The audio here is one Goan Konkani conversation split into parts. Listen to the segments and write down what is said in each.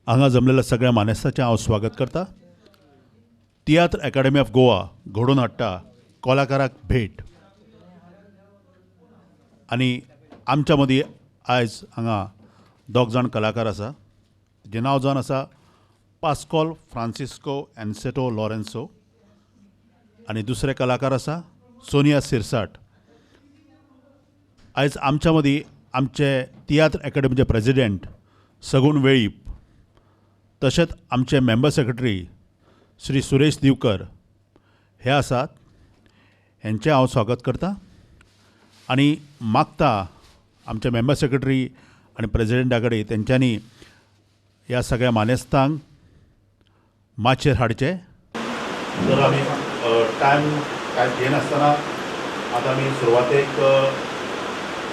हांगा जमलेल्या सगळ्या मानेस्ताचें हांव स्वागत करता. तियात्र अकादमी ऑफ गोवा घडोवन हाडटा कलाकाराक भेट आनी आमच्या मदीं आयज हांगा दोग जाण कलाकार आसा, जें नांव जावन आसा पास्कॉल फ्रांसिस्को एन्सेटो लॉरेन्सो आनी दुसरे कलाकार आसा सोनिया सिरसाट. आयज आमच्या मदीं आमचे तियात्र अकादमीचे प्रेजिडेंट सगूण वेळीप तशेंच आमचे मेंबर सेक्रेटरी श्री सुरेश दिवकर हे आसात. हेंचें हांव स्वागत करता आनी मागता आमचे मेंबर सेक्रेटरी आनी प्रेजिडेंटा कडेन तेंच्यांनी ह्या सगळ्या मानेस्तांक माचयेर हाडचें. तर आमी टायम कांय घेनासतना आतां आमी सुरवातेक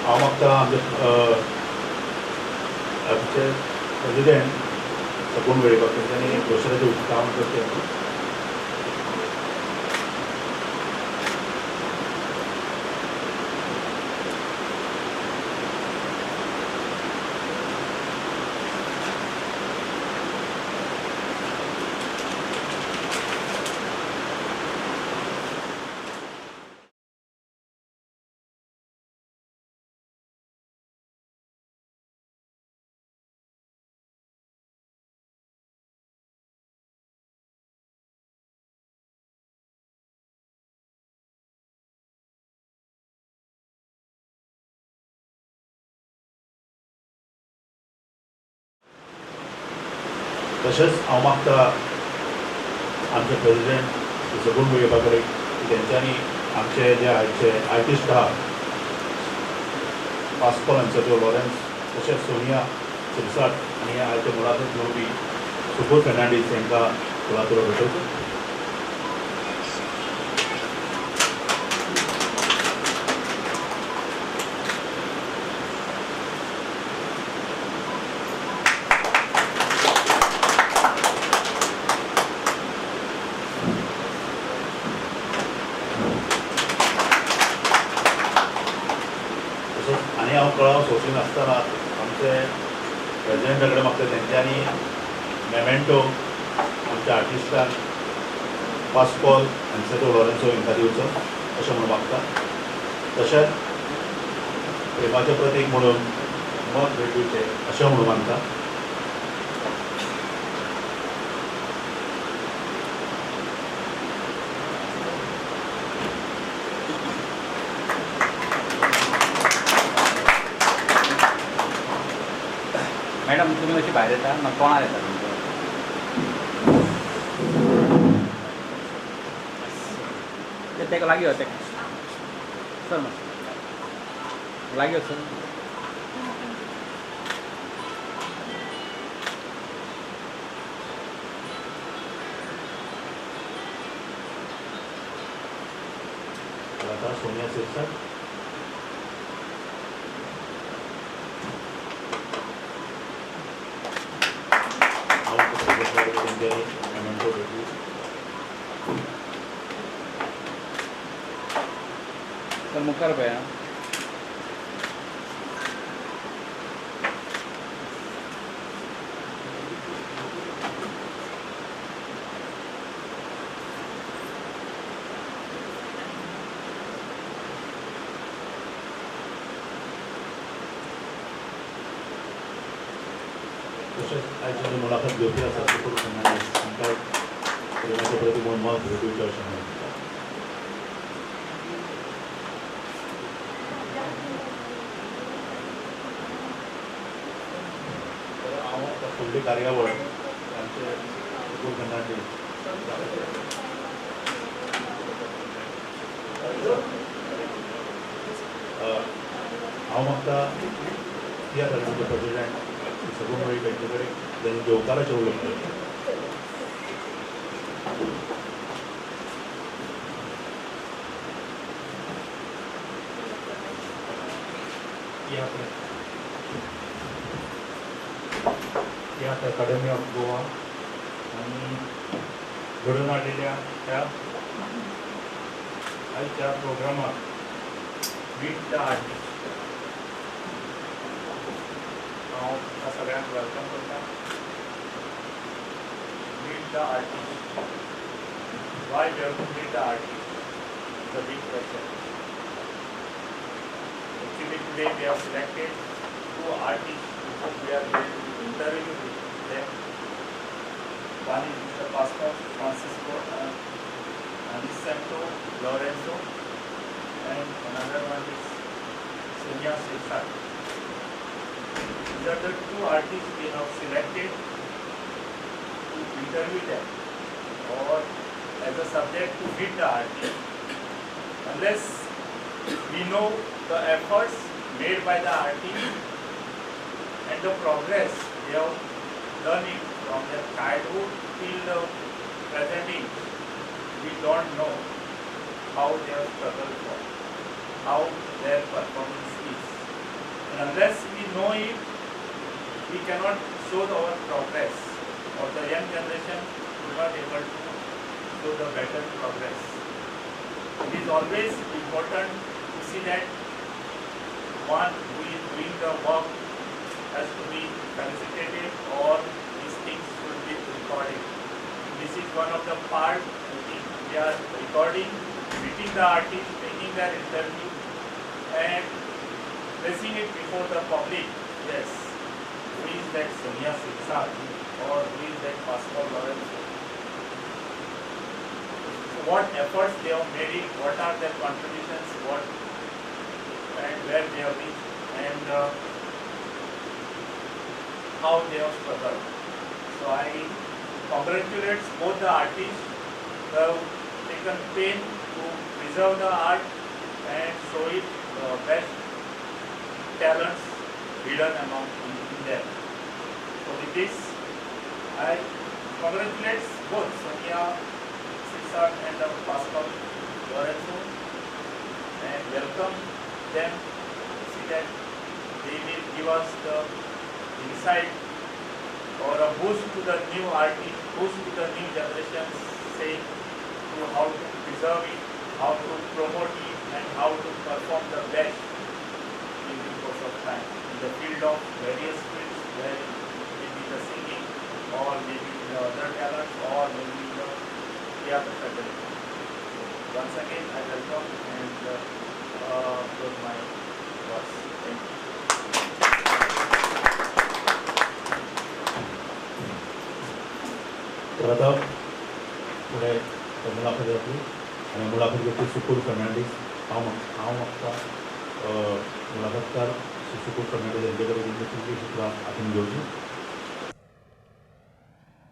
हांव मागता आमचे आमचे प्रेजिडेंट सगूण वेळीपाक तेंच्यांनी ब्रोशराचें उक्तावण करचें. तशेंच हांव मागता आमचे प्रेजिडेंट सगूण वेळीपा कडेन तेंच्यांनी आमचे जे आयचे आर्टिस्ट आहा पास्कॉल एन्सेटो लॉरेन्स तशेंच सोनिया सिरसाट आनी आयचे मुलाखत घेवपी सुबोध फेर्नांडीस हांकां फुलां भेटोवचो. आनी हांव कळाव सोंशी नासतना आमचे प्रेजिडेंटा कडेन मागता तेंच्यांनी मेमेंटो आमच्या आर्टिस्टांक पास्कॉल एन्सेटो लॉरेन्सो हांकां दिवचो अशें म्हणून मागता. तशेंच प्रेमाचें प्रतीक म्हणून मत भेट दिवचें अशें म्हणून मागता. मॅडम तुमी अशी भायर येता म्हाका तोंडार येता तुमच्या तेका लागीं यो, तेका सर मातशें लागीं यो सर. कलाकार सोनिया सिरसाट. सर मुखार पळया. तशेंच आयची जी मुलाखत घेवपी आसा सुबोध फेर्नांडीस हांकां प्रेमाचें प्रतीक म्हणून मत भेट दिवचें अशें म्हणून. तर हांव आतां फुडली कार्यावळ आमचे सुबोध फेर्नांडीस हांव मागता तियात्र अकादमीचे प्रेजिडेंट सगूण वेळीप हेंचे कडेन तेंचे जेवकाराचें उलोवप करचें. तियात्र अकादमी ऑफ गोवा आनी घडोवन हाडिल्ल्या ह्या आयच्या प्रोग्रामाक मीट the artist हांव तुमकां सगळ्यांक welcome करता. the artist. Why we have to meet the artist? It's a big question. Actually today we have selected two artists whom we are going to interview with them. One is Mr. Pascal Francisco Aniceto Lourenco, and another one is Sonia Shirsat. These are the two artists we have selected to interview them or as a subject to meet the artist. Unless we know the efforts made by the artist and the progress they have done it from their childhood till the present age, we don't know how they have struggled for, how their performance is. And unless we know it, we cannot show our progress, or the young generation is not able to show the better progress. It is always important to see that one who is doing the work has to be felicitated, or these things should be recorded. This is one of the part I think we are recording, meeting the artist, taking their interview and placing it before the public. Yes, who is that Sonia Shirsat or who is that Pascal Lourenco? So what efforts they have made it, what are their contributions, what and where they have reached, and how they have struggled. So I congratulate both the artists who have taken pain to preserve the art and show it the best talents hidden among in them. So with this, I congratulate both Sonia Shirsat and Pascal Lourenco and welcome them to see that they will give us the insight or a boost to the new artist, boost to the new generation, saying to how to preserve it, how to promote it, and how to perform the best in the course of time in the field of various fields, where maybe the singing, or maybe the other talents, or maybe the theatre faculty. So once again, I welcome and close my words. Thank you. तर आता फुडें मुलाखत जातली आनी मुलाखत घेवपी सुकूर फर्नांडीस. हांव म्हाका मुलाखतकार श्री सुकूर फर्नांडीस हांचे कडेन तुमची सुत्रां हातून घेवची.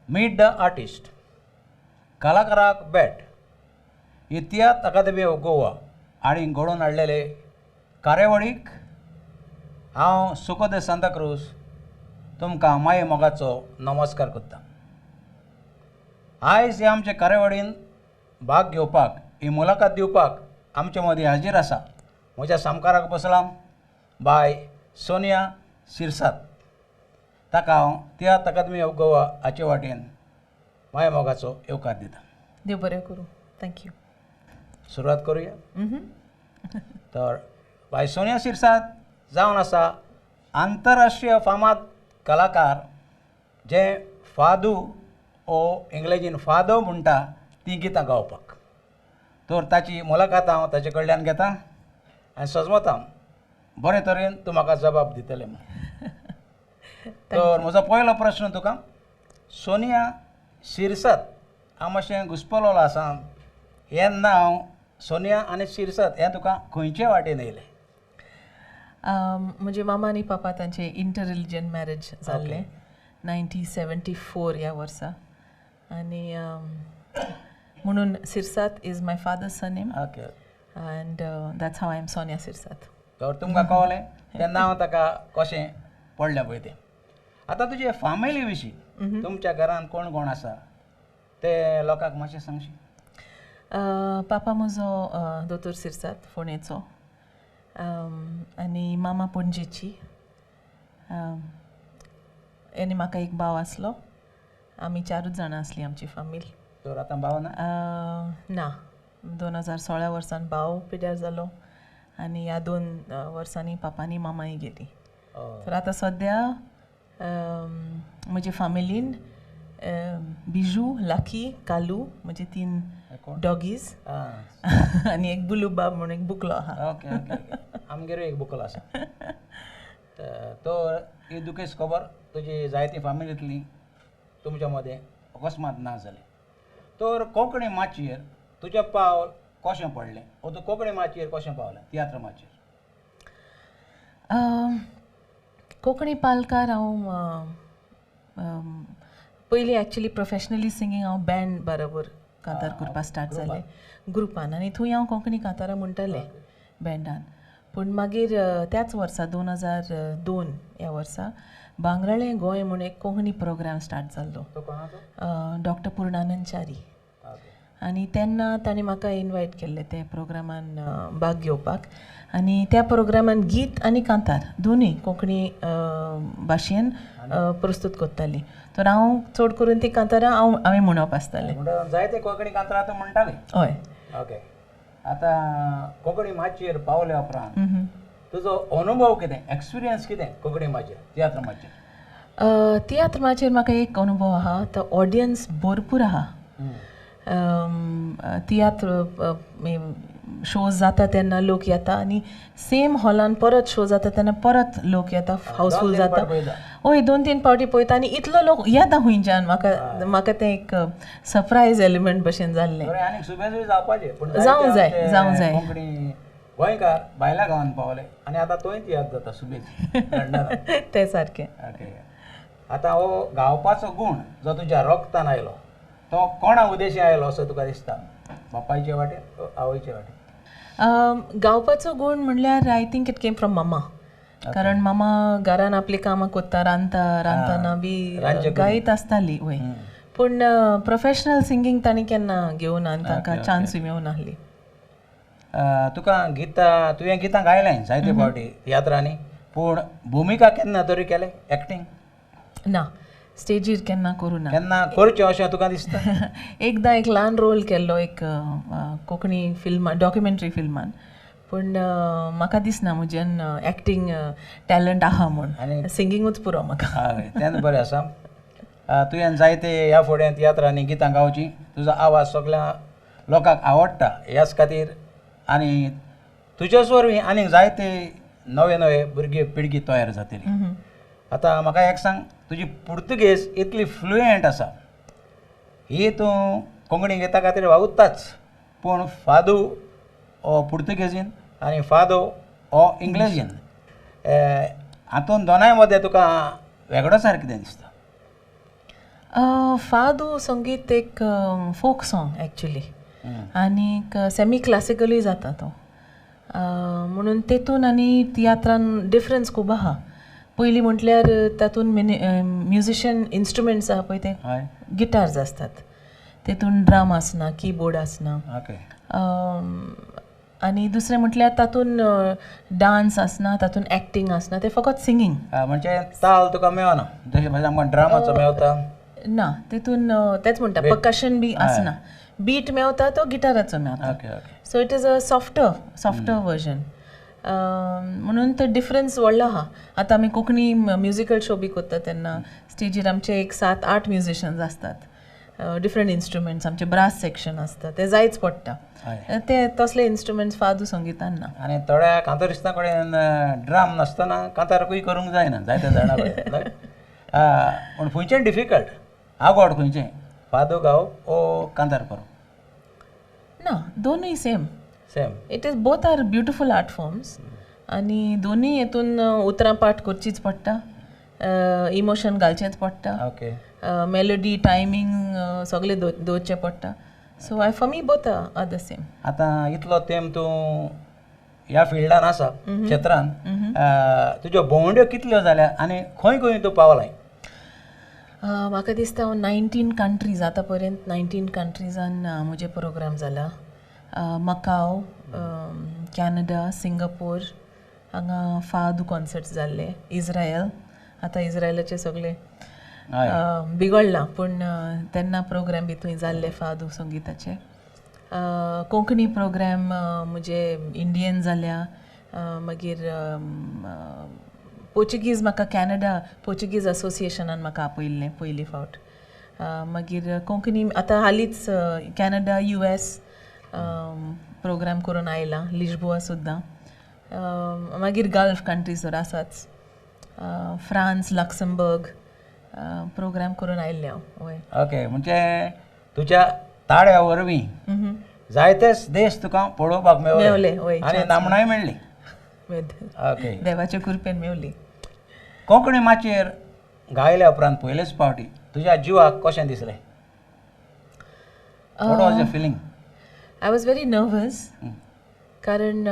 मीट the artist, कलाकाराक भेट. तियात्र अकादमी ऑफ गोवा आनी घडोवन हाडलेले कार्यावळीक हांव सुखदेव सांताक्रूज तुमकां माये मोगाचो नमस्कार करता. आयज ह्या आमच्या कार्यावळीन भाग घेवपाक, ही मुलाखत दिवपाक आमचे मदीं हाजीर आसा म्हज्या सामकाराक बसलां बाय सोनिया शिरसात. ताका हांव तियात्र अकादमी ऑफ गोवा हाचे वाटेन माये मोगाचो येवकार दिता. देव बरें करूं. Thank you. सुरवात करुया. तर बाय सोनिया शिरसात जावन आसा आंतरराष्ट्रीय फामाद कलाकार, जे फादू ओ इंग्लेजीन फादो म्हणटा तीं गितां गावपाक. तर ताची मुलाखत हांव ताचे कडल्यान घेता आनी सजमता बरे तरेन तूं म्हाका जबाब दितलें म्हूण. तर म्हजो पयलो प्रश्न तुका, सोनिया शिरसात हांव मातशें घुस्पलोलो आसा, हें नांव सोनिया आनी शिरसात हें तुका खंयचे वाटेन येयलें? म्हजे मामा आनी पापा तांचे इंटर रिलिजन मॅरेज जाल्लें 1974 ह्या वर्सा, आनी म्हणून Shirsat is my father's surname. Okay. And that's how I am Sonia Shirsat. तर तुमकां कळलें तें नांव ताका कशें पडलें पळय तें. आतां तुजे फामिली विशीं, तुमच्या घरान कोण कोण आसा ते लोकांक मातशें सांगशी? पापा म्हजो दोतोर शिरसात फोंडेचो, आनी मामा पणजेची, आनी म्हाका एक भाव आसलो. आमी चारूच जाणां आसलीं आमची फामील. तर आतां भाव ना? ना, 2016 वर्सान भाव पिड्यार जालो आनी ह्या 2 वर्सांनी पापा आनी मामाय गेली. तर आतां सद्या म्हजे फामिलीन बिजू, लाकी, कालू म्हणजे 3 डॉगीज आनी एक बुलूबाब म्हणून एक बुकलो आहा. ओके ओके, आमगेरूय एक बुकलो आसा. तो ही दुखेस्त खबर तुजी जायती फामिलींतली तुमच्या मदें अकस्मात ना जालें. तर कोंकणी माचयेर तुजें पावल कशें पडलें, ओ तूं कोंकणी माचयेर कशें पावलें, तियात्र माचयेर? कोंकणी पालकार हांव पयलीं एक्चुली प्रोफेशनली सिंगींग हांव बँड बरोबर कांतार करपाक स्टार्ट जालें ग्रुपान, आनी थंय हांव कोंकणी कांतारां म्हणटालें बँडान. पूण मागीर त्याच वर्सा 2002 ह्या वर्सा बांगराळें गोंय म्हूण एक कोंकणी प्रोग्राम स्टार्ट जाल्लो, डॉक्टर पूर्णानंद च्यारी. आनी तेन्ना ताणें म्हाका इनवायट केल्लें ते प्रोग्रामान भाग घेवपाक, आनी त्या प्रोग्रामान गीत आनी कांतार दोनूय कोंकणी भाशेन प्रस्तूत करताली. तर हांव चड करून ती कांतारां हांवें म्हणप आसतालें. जायते कोंकणी कांतारां तूं म्हणटालें? हय. ओके, आतां कोंकणी माचयेर पावल्या उपरांत तुजो अनुभव कितें, एक्सपिरियन्स कितें कोंकणी माचयेर, तियात्र माचयेर? तियात्र माचयेर म्हाका एक अनुभव आहा, तो ऑडियन्स भरपूर आहा. तियात्र शोज जाता तेन्ना लोक येता आनी सेम हॉलान परत शो जाता तेन्ना परत लोक येता, हावसफूल जाता. हय, 2-3 फावटी पळयता आनी इतलो लोक येता खुंयच्यान. म्हाका तें एक सरप्रायज एलिमेंट भशेन जाल्लें. जावं जाय, जावं जाय. गोंयकार भायल्या गांवांत पावले आनी आतां थंय तियात्र जाता सुबेज तें सारकें. ओके, आतां हो गावपाचो गूण जो तुज्या रोगतान आयलो तो कोणा उद्देशी आयलो असो तुका दिसता, बापायचे वाटेन आवयचे वाटेन? गावपाचो गूण म्हणल्यार I think it came from mama. कारण मामा घरान आपली कामां कोत्ता, रांदता, रांदतना बी गायत आसताली. वय, पूण प्रोफेशनल सिंगींग तांणी केन्ना घेवना आनी तांकां चान्सूय मेळूं नासली. तुका गितां, तुवें गितां गायलें जायते फावटी तियात्रांनी, पूण भुमिका केन्ना तरी केलें एक्टींग? ना, स्टेजीर केन्ना करूं ना. केन्ना करचें अशें तुका दिसता? एकदां एक ल्हान रोल केल्लो एक कोंकणी फिल्मान, डॉक्युमेंट्री फिल्मान, पूण म्हाका दिसना म्हज्यान एक्टींग टॅलंट आहा म्हूण, सिंगिंगूच पुरो म्हाका. हय, तेंच बरें आसा. तुवें जायते ह्या फुडें तियात्रांनी गितां गावचीं, तुजो आवाज सगळ्या लोकांक आवडटा ह्याच खातीर, आनी तुज्याच वरवीं आनीक जायते नवे नवे भुरगे पिळगी तयार जातली. आतां म्हाका एक सांग, तुजी पुर्तुगेज इतली फ्लुएंट आसा, ही तूं कोंकणी गितां खातीर वावुरताच, पूण फादू हो पुर्तुगेजीन आनी फादो हो इंग्लेजीन, हातून दोनाय मदें तुका वेगळो सारकें कितें दिसता? फादू संगीत एक फोक सॉंग एक्चुली, आनीक सेमी क्लासिकलूय जाता तो, म्हणून तेतून आनी तियात्रान डिफरन्स खूब आहा. पयलीं म्हटल्यार तातूंत म्युजिशियन इन्स्ट्रुमेंट्स आहा पळय ते गिटार्स आसतात, तेतून ड्रम आसना, किबोर्ड आसना. आनी दुसरें म्हटल्यार तातूंत डांस आसना, तातूंत एक्टींग आसना, तें फकत सिंगींग. म्हणजे ताल तुका मेळना जशें आमकां ड्रमाचो मेळता ना, तेतून तेंच म्हणटा पर्कशन बी आसना, बीट मेवता तो गिटाराचो मेवता. So it is a softer version, म्हणून ते डिफरन्स व्हडलो आहा. आतां आमी कोंकणी म्युजिकल शो बी करता तेन्ना स्टेजीर आमचे एक 7-8 म्युजिशन्स आसतात, डिफरंट इन्स्ट्रुमेंट्स, आमचे ब्रास सेक्शन आसता, ते जायच पडटा, ते तसले इन्स्ट्रुमेंट्स फादू संगितान ना. आनी थोड्या कांतारिस्तां कडेन ड्रम नासतना कांतारकूय करूंक जायना जायते जाणां कडेन. पूण खंयचें डिफिकल्ट आगोड खंयचें, फादू गावप ओ कांतार करप? ना, दोनूय same same. It is both are beautiful art forms, आनी दोनूय हेतून उतरां पाठ करचीच पडटा, इमोशन घालचेंच पडटा, ओके, मेलोडी टायमींग सगळें दवरचें पडटा. So I for me both are the same. आतां इतलो तेंप तूं ह्या फिल्डान आसा, क्षेत्रान, तुज्यो भोंवड्यो कितल्यो जाल्या आनी खंय खंय तूं पावलाय? म्हाका दिसता हांव 19 कंट्रीज आतां पर्यंत 19 कंट्रीजान म्हजे प्रोग्राम जाला. मकाव, कॅनडा, सिंगापूर, हांगा फादू कॉन्सर्ट्स जाल्ले, इज्रायल, आतां इज्रायलाचे सगळे बिगडलां पूण तेन्ना प्रोग्राम बी थंय जाल्ले फादू संगिताचे. कोंकणी प्रोग्राम म्हजे इंडियन जाल्या, मागीर पोर्चुगीज, म्हाका कॅनडा पोर्चुगीज असोसिएशनान म्हाका आपयल्लें पयली फावट. मागीर कोंकणी आतां हालींच कॅनडा, US प्रोग्राम करून आयला, लिश्बोआ सुद्दां. मागीर गल्फ कंट्रीज तर आसाच, फ्रांस, लक्समबर्ग प्रोग्राम करून आयिल्लें हांव. हय. ओके, म्हणजे तुज्या ताळ्या वरवीं जायतेच देश तुका पळोवपाक मेवले, हय, आनी chance नामनाय मेळ्ळी. ओके. देवाच्या कृपेन मेवली. कोंकणी माचयेर गायल्या उपरांत पयलेच फावटी तुज्या जिवाक कशें दिसलें? What was your feeling? I was very nervous, कारण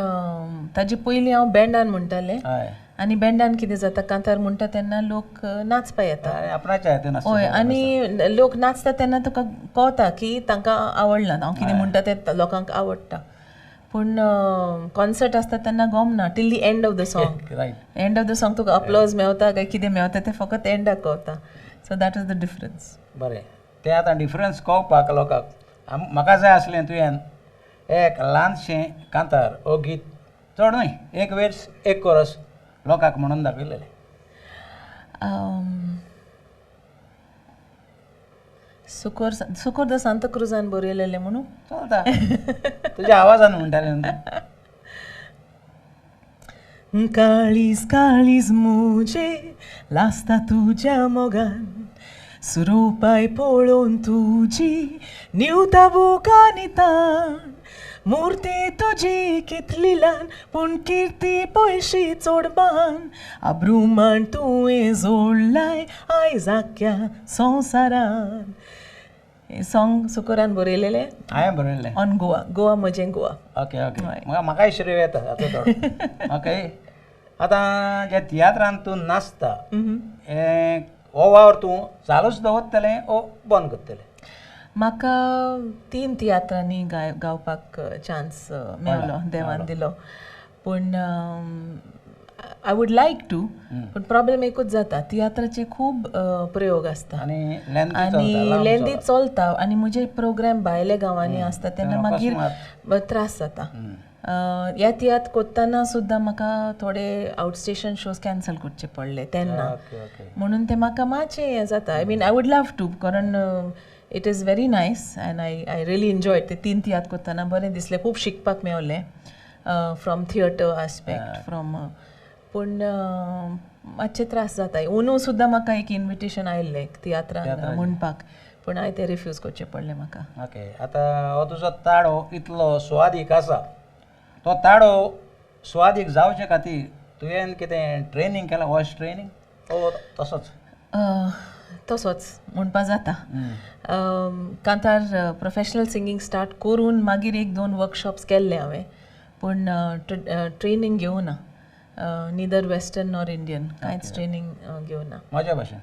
ताजे पयलीं हांव बँडान म्हणटालें. हय. आनी बँडान कितें जाता, कांतार म्हणटा तेन्ना लोक नाचपा येता. आनी आपणाच्या हेतून आसता. हय, आनी लोक नाचता तेन्ना तुका कळटा की तांकां आवडला, हांव कितें म्हणटा तें लोकांक आवडटा. पूण कॉन्सर्ट आसता तेन्ना गमना till the end of the song. Right. End of the song तुका अप्लॉज मेवता काय कितें मेवता तें फकत एंडाक कळटा. So that is the difference. बरें, तें आतां डिफरन्स कळपाक लोकांक म्हाका जाय आसलें तुवें एक ल्हानशें कांतार ओ गीत, चड न्हय, एक वेर्स एक कोरस लोकांक म्हणून दाखयलेलें. सुकोर सुकोर the Santa क्रुजान बरयलेलें म्हणून चलता, तुज्या आवाजान म्हणटालें न्हू तूं. काळीज काळीज मुजे लासता तुज्या मोगान, सुरूपाय पळोवन तुजी न्हिवता बुकांनी ताण, मुर्ती तुजी कितली ल्हान पूण किर्ती पयशी चड मान, आब्रुमाण तुवें जोडलाय आयज आख्ख्या संवसारान. हें सॉंग सुकोरान बरयलेलें. हांवें बरयल्लें. ऑन गोवा, गोवा म्हजें गोवा. Okay okay. हय. म्हाकाय श्रेय येता आतां थोडो. ओके, आतां ज्या तियात्रान तूं नाचता, हें हो वावर तूं चालूच दवरतलें ओ बंद करतलें? म्हाका 3 तियात्रांनी गावपाक चान्स मेवलो, देवान दिलो. पूण I would like to, पूण प्रॉब्लेम एकूच जाता, तियात्राचे खूब प्रयोग आसता आनी लेंथी आनी चलता, लांब लेंदी चलता. चलता, आनी म्हजे प्रोग्राम भायल्या गांवांनी आसता तेन्ना तेन्ना मागीर अकस्मात. त्रास जाता. ह्या तियात्र कोत्ताना सुद्दां म्हाका थोडे आउटस्टेशन शोज कॅन्सल करचे पडले तेन्ना. Okay okay. म्हणून तें म्हाका मातशें हें जाता. I mean I would love to, कारण it is very nice and I really enjoy. ते 3 तियात्र कोत्ताना बरें दिसलें, खूब शिकपाक मेवलें फ्रॉम थिएटर आस्पेक्ट फ्रॉम. पूण मातशे त्रास जाता. अंदू सुद्दां म्हाका एक इन्विटेशन आयिल्लें तियात्रान म्हणपाक, पूण हांवें तें रिफ्यूज करचें पडलें म्हाका. ओके, आतां हो तुजो ताळो इतलो सुवादीक आसा, तो ताळो सुवादीक जावचे खातीर तुवें कितें ट्रेनींग केलां, वॉयस ट्रेनींग ओ तसोच? तसोच म्हणपा जाता. कांतार प्रोफेशनल सिंगींग स्टार्ट करून मागीर 1-2 वर्कशॉप्स केल्ले हांवें, पूण ट्रेनींग घेवना, निदर वेस्टर्न नॉर इंडियन, कांयच ट्रेनींग घेवना. म्हज्या भाशेन.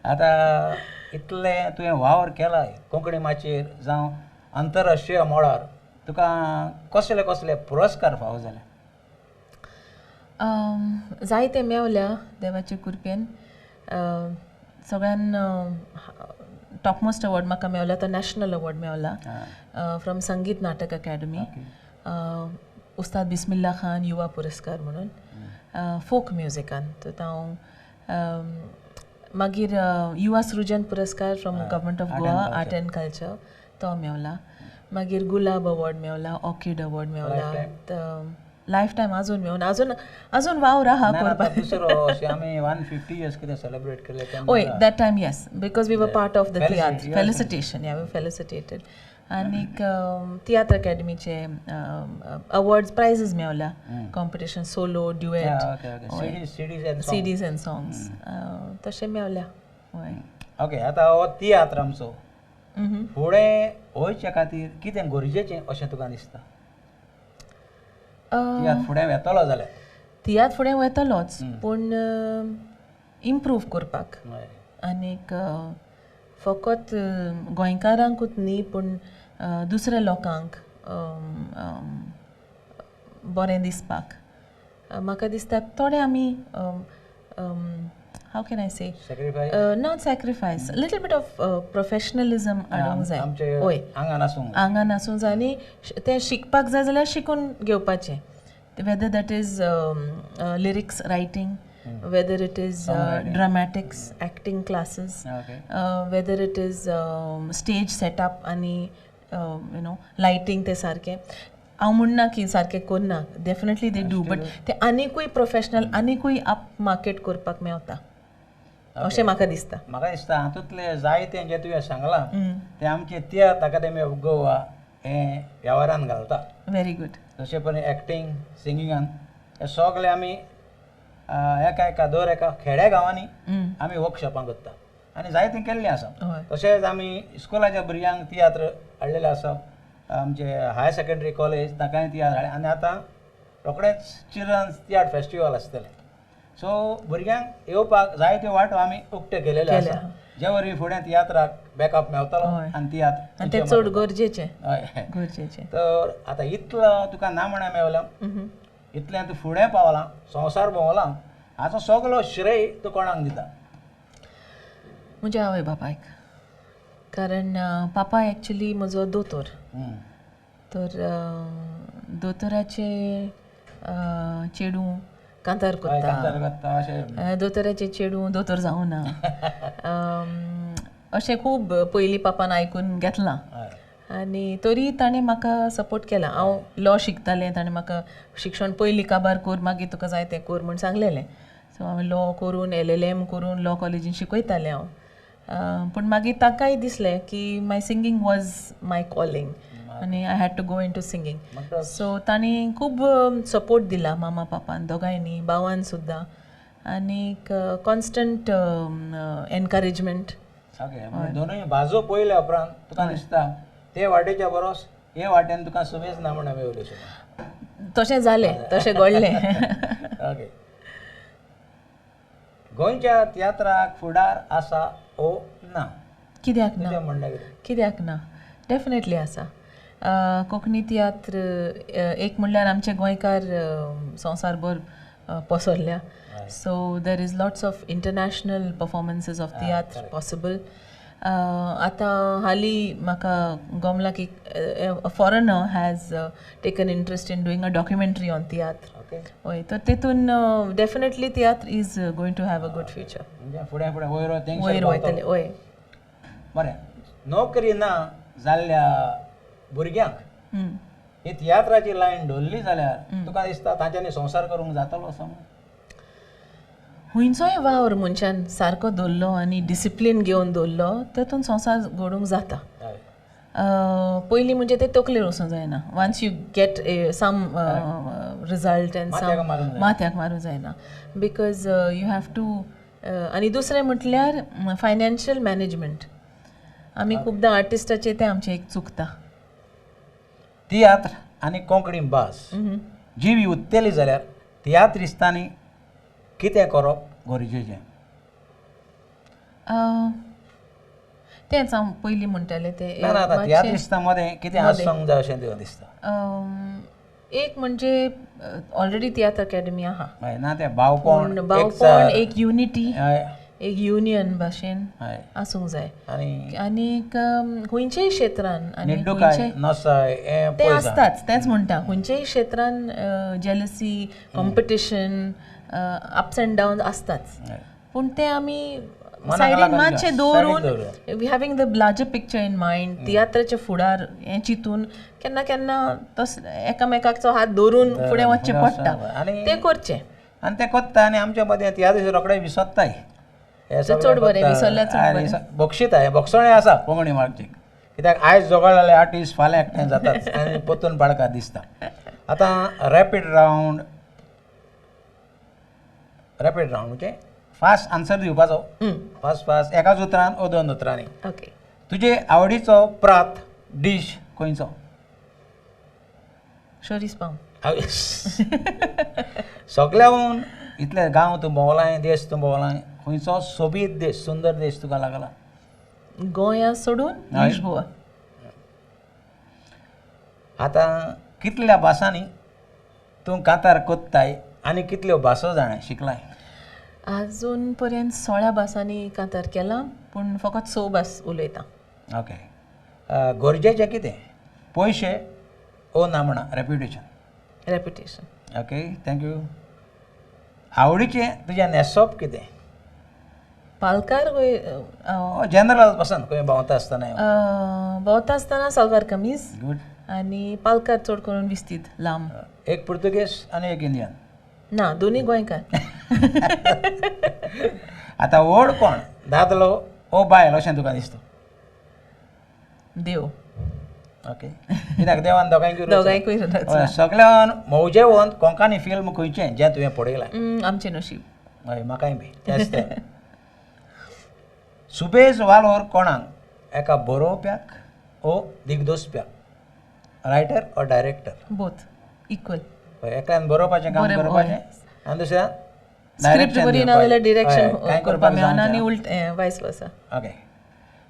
आतां इतलें तुवें वावर केला कोंकणी माचयेर जावं आंतरराष्ट्रीय मळार, तुका कसले कसले पुरस्कार फावो जाले? जायते मेवल्या देवाचे कृपेन. सगळ्यान टॉपमोस्ट अवॉर्ड म्हाका मेवला तो नॅशनल अवॉर्ड मेवला फ्रॉम संगीत नाटक अकॅडमी, उस्ताद बिस्मिल्ला खान युवा पुरस्कार म्हणून फोक म्युजिकान. तर हांव मागीर युवा सृजन पुरस्कार from government of Goa art and culture तो मेवला. मागीर गुलाब अवॉर्ड मेवला, ऑर्किड अवॉर्ड मेवला. लायफ टायम अजून मेवना, अजून अजून वावर आहा करपाक. दुसरो अशें आमी 150 इयर्स कितें सेलिब्रेट केलें. हय, that time yes, because we were part of the tiatr felicitation. Yeah, we felicitated. आनीक तियात्र अकॅडमीचे अवॉर्ड्स प्रायजीस मेवल्या, competition solo, duet, CDs and songs तशें मेवल्या. हय. ओके, आतां हो तियात्र आमचो फुडें वयचे खातीर कितें गरजेचें अशें तुका दिसता? तियात्र फुडें वेतलो जाल्यार? तियात्र फुडें वयतलोच, पूण इम्प्रूव करपाक आनीक फकत गोंयकारांकूच न्ही पूण दुसऱ्या लोकांक बरें दिसपाक म्हाका दिसता थोडे आमी how can I say, not sacrifice, little bit of professionalism हाडूंक जाय. हय, आंगान आसूंक जाय आनी तें शिकपाक जाय जाल्यार शिकून घेवपाचें, whether that is lyrics writing whether it is dramatics, acting classes, whether it is stage setup आनी you know lighting ते सारकें. हांव म्हणना की सारकें करना, डेफिनेटली they do, but ते आनिकूय प्रोफेशनल आनिकूय अप मार्केट करपाक मेवता अशें म्हाका दिसता. म्हाका दिसता हातूंतलें जायतें जें तुवें सांगलां तें आमचें तियात्र अकादेमी ऑफ गोवा हें वेव्हारान घालता. Very good. जशें पळय एक्टींग, सिंगिंगान हे सगळे आमी एका एका दर एका खेड्या गांवांनी आमी वर्कशॉपां करता आनी जायतें केल्लें आसा. तशेंच आमी इस्कुलाच्या भुरग्यांक तियात्र हाडलेले आसा, आमचे हायर सेकेंडरी कॉलेज तांकांय तियात्र हाडले आनी आतां रोखडेंच चिल्ड्रन्स तियात्र फेस्टिवल आसतलें. सो भुरग्यांक येवपाक जायत्यो वाटो आमी उक्त्यो केलेल्यो आसा, जे वरवीं फुडें तियात्राक बॅकअप मेवतलो आनी तियात्र आनी तें चड गरजेचें. गरजेचें. तर आतां इतलो तुका नामणा मेवला, इतलें तूं फुडें पावलां, संवसार भोंवलां, हाचो सगलो श्रेय तूं कोणाक दिता? म्हज्या आवय बापायक. कारण पापा एक्चुली म्हजो दोतोर, तर दोतोराचे चेडूं कांतार करता, दोतोराचे चेडूं दोतोर जावना, अशें खूब पयलीं पापान आयकून घेतलां. आनी तरी ताणें म्हाका सपोर्ट केला. हांव लॉ शिकतालें, ताणें म्हाका शिक्षण पयलीं काबार कर मागीर तुका जाय तें कर म्हूण सांगलेलें. सो हांवें लॉ करून LLM करून लॉ कॉलेजीन शिकयतालें हांव. पूण मागीर ताकाय दिसलें की my singing was my calling आनी I had to go into singing. So तांणी खूब सपोर्ट दिला मामा पापान दोगांयनी, भावान सुद्दां, आनीक कॉन्स्टंट एनकरेजमेंट. दोनूय बाजू पळयल्या उपरांत तुका दिसता ते वाटेच्या बरोस हे वाटेन तुका सुबेज ना म्हणून मेवली? तशें जालें, तशें घडलें. ओके. गोंयच्या तियात्राक फुडार आसा ओ ना? कित्याक ना? कित्याक ना? डेफिनेटली आसा. कोंकणी तियात्र एक म्हणल्यार आमचे गोंयकार संवसारभर पसरल्या, so there is lots of international performances of tiatr possible. आतां हालीं म्हाका गमलां की a foreigner has taken interest in doing a documentary on tiatr. हय, तर तेतून definitely tiatr is going to have a good future. फुडें फुडें वयर वयतलें. हय. बरें, नोकरी ना जाल्ल्या भुरग्यांक ही तियात्राची लायन धरली जाल्यार तुका दिसता तांच्यांनी संवसार करूंक जातलो असो? खंयचोय वावर मनशान सारको दवरलो आनी डिसिप्लीन घेवन दवरलो तेतून संवसार घडूंक जाता. पयलीं म्हणजे ते तकलेर वचूंक जायना. Once you get some result and some माथ्याक मारूंक जायना, because you have to. आनी दुसरें म्हटल्यार फायनान्शियल मॅनेजमेंट. आमी खुबदां आर्टिस्टाचें तें आमचें एक चुकता. तियात्र आनी कोंकणी भास जिवी उत्तेली जाल्यार तियात्रिस्तांनी कितें करप गरजेचें? तेंच हांव पयलीं म्हणटालें तें. तियात्रिस्तां मदें कितें आसूंक जाय अशें तुका दिसता? एक म्हणजे ऑलरेडी तियात्र अकॅडमी आहा ना, तें भावपण, भावपण एक युनिटी, एक युनियन भाशेन आसूंक जाय. आनीक खंयच्याय क्षेत्रान आनी तें आसताच, तेंच म्हणटा, खंयच्याय क्षेत्रान jealousy, competition, ups and down आसताच, पूण तें आमी सायडीन मातशें दवरून having the larger picture in mind, तियात्राच्या फुडार हें चिंतून केन्ना केन्ना तस एकामेकाचो हात धरून फुडें वचचें पडटा, तें करचें. आनी तें कोत्ता आनी आमच्या मदें तियात्र रोखडे विसरताय, चड बरें विसरल्यार चड बरें. बक्षिताय, बक्षणें आसा कोंकणी मार्चीक, कित्याक आयज जोगळ्ळे आर्टिस्ट फाल्यां एकठांय जातात आनी परतून पाडकार दिसता. आतां रॅपीड रावंड, रॅपीड रावंड म्हणजे फास्ट आन्सर दिवपाचो, फास्ट फास्ट, एकाच उतरान ओ दोन उतरांनी. ओके. तुजे आवडीचो प्रात डीश खंयचो? शोरीस पाव. सगळ्याहून इतले गांव तूं भोंवलाय, देश तूं भोंवलाय, खंयचो सोबीत देश, सुंदर देश तुका लागला? गोंया सोडून गोवा. आतां कितल्या भासांनी तूं कांतार कोत्ताय आनी कितल्यो भासो जाणा शिकलाय? आजून पर्यंत 16 भासांनी कांतार केला, पूण फकत 6 भास उलयता. ओके. गरजेचें कितें? पयशे ओ ना म्हणा reputation? Reputation. Okay, thank you. आवडीचें तुजें न्हेसप कितें? पालकार वय जनरल पसंत खंय भोंवता आसतना? भोंवता आसतना सलवार कमीज गुड आनी पालकार चड करून विस्तीद लांब. एक पुर्तुगेज आनी एक इंडियन? ना, दोनूय गोंयकार. आतां व्हड कोण, दादलो ओ बायल अशें तुका दिसता? देव. ओके, कित्याक देवान दोगांयकूय दोगांयकूय. सगळ्यान मौजेवंत कोंकणी फिल्म खंयचें जें तुवें पळयलां? आमचें नशीब. हय, म्हाकाय बी तेंच तें. सुबेज वालोर कोणाक, एका बरोवप्याक ओ दिग्दोसप्याक, writer or director? Both equal. एकल्यान बरोवपाचें काम करपाचें आनी दुसऱ्यान स्क्रिप्ट बरी ना जाल्यार डिरेक्शन करपाक मेळना आनी उल्ट वायस वर्सा. ओके,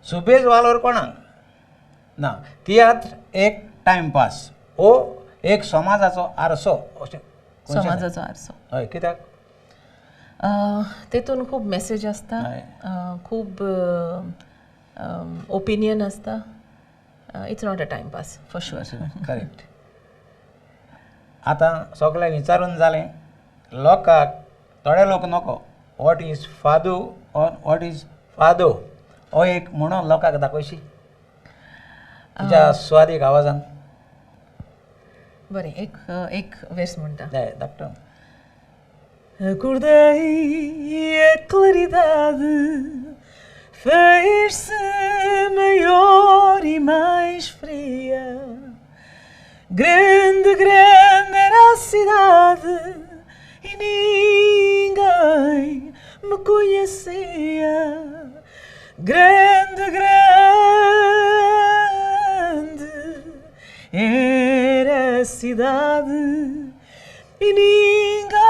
सुबेज वालोर कोणाक ना. तियात्र एक टायमपास ओ एक समाजाचो आरसो अशें? समाजाचो आरसो. हय, कित्याक? तेतून खूब मेसेज आसता, खूब ओपिनियन आसता. It's not a time pass for sure. Correct. आतां सगळें विचारून जालें, लोकांक थोडे लोक नको what is Fado or what is fado हो एक म्हणून लोकांक दाखयशी तुज्या स्वादीक आवाजान. बरें, एक एक वेर्स म्हणटा. धाकटो. Acordei e a claridade fez-se maior e mais fria. Grande, grande era a cidade e ninguém me conhecia. Grande, grande era a cidade e ninguém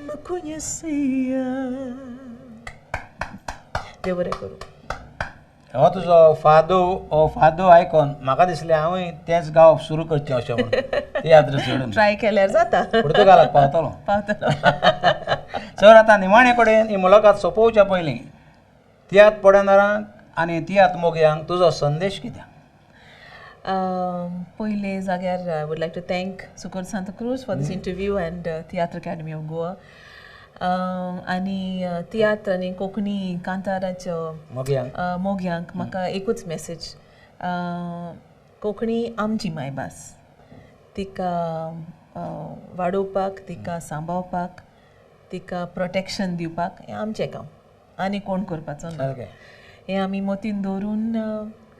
me conhecia. देव बरें करूं. हो तुजो फादो, हो फादो आयकोन म्हाका दिसलें हांवूय तेंच गावप सुरू करचें अशें म्हणून. तियात्र सोडून ट्राय केल्यार जाता, पुर्तुगालाक पावतलो. पावतलो. सर, आतां निमाणे कडेन ही मुलाखत सोंपोवच्या पयलीं तियात्र पळयणारांक आनी तियात्र मोगयांक तुजो संदेश कितें? पयले जाग्यार I would like to thank Socorro Santa Cruz for this interview and Tiatr Academy of Goa आनी तियात्र आनी कोंकणी कांताराच्यो मोगयांक म्हाका एकूच मॅसेज, कोंकणी आमची मायभास, तिका वाडोवपाक, तिका सांबाळपाक, तिका प्रोटेक्शन दिवपाक हें आमचें काम, आनी कोण करपाचो ना. हें आमी मतीन दवरून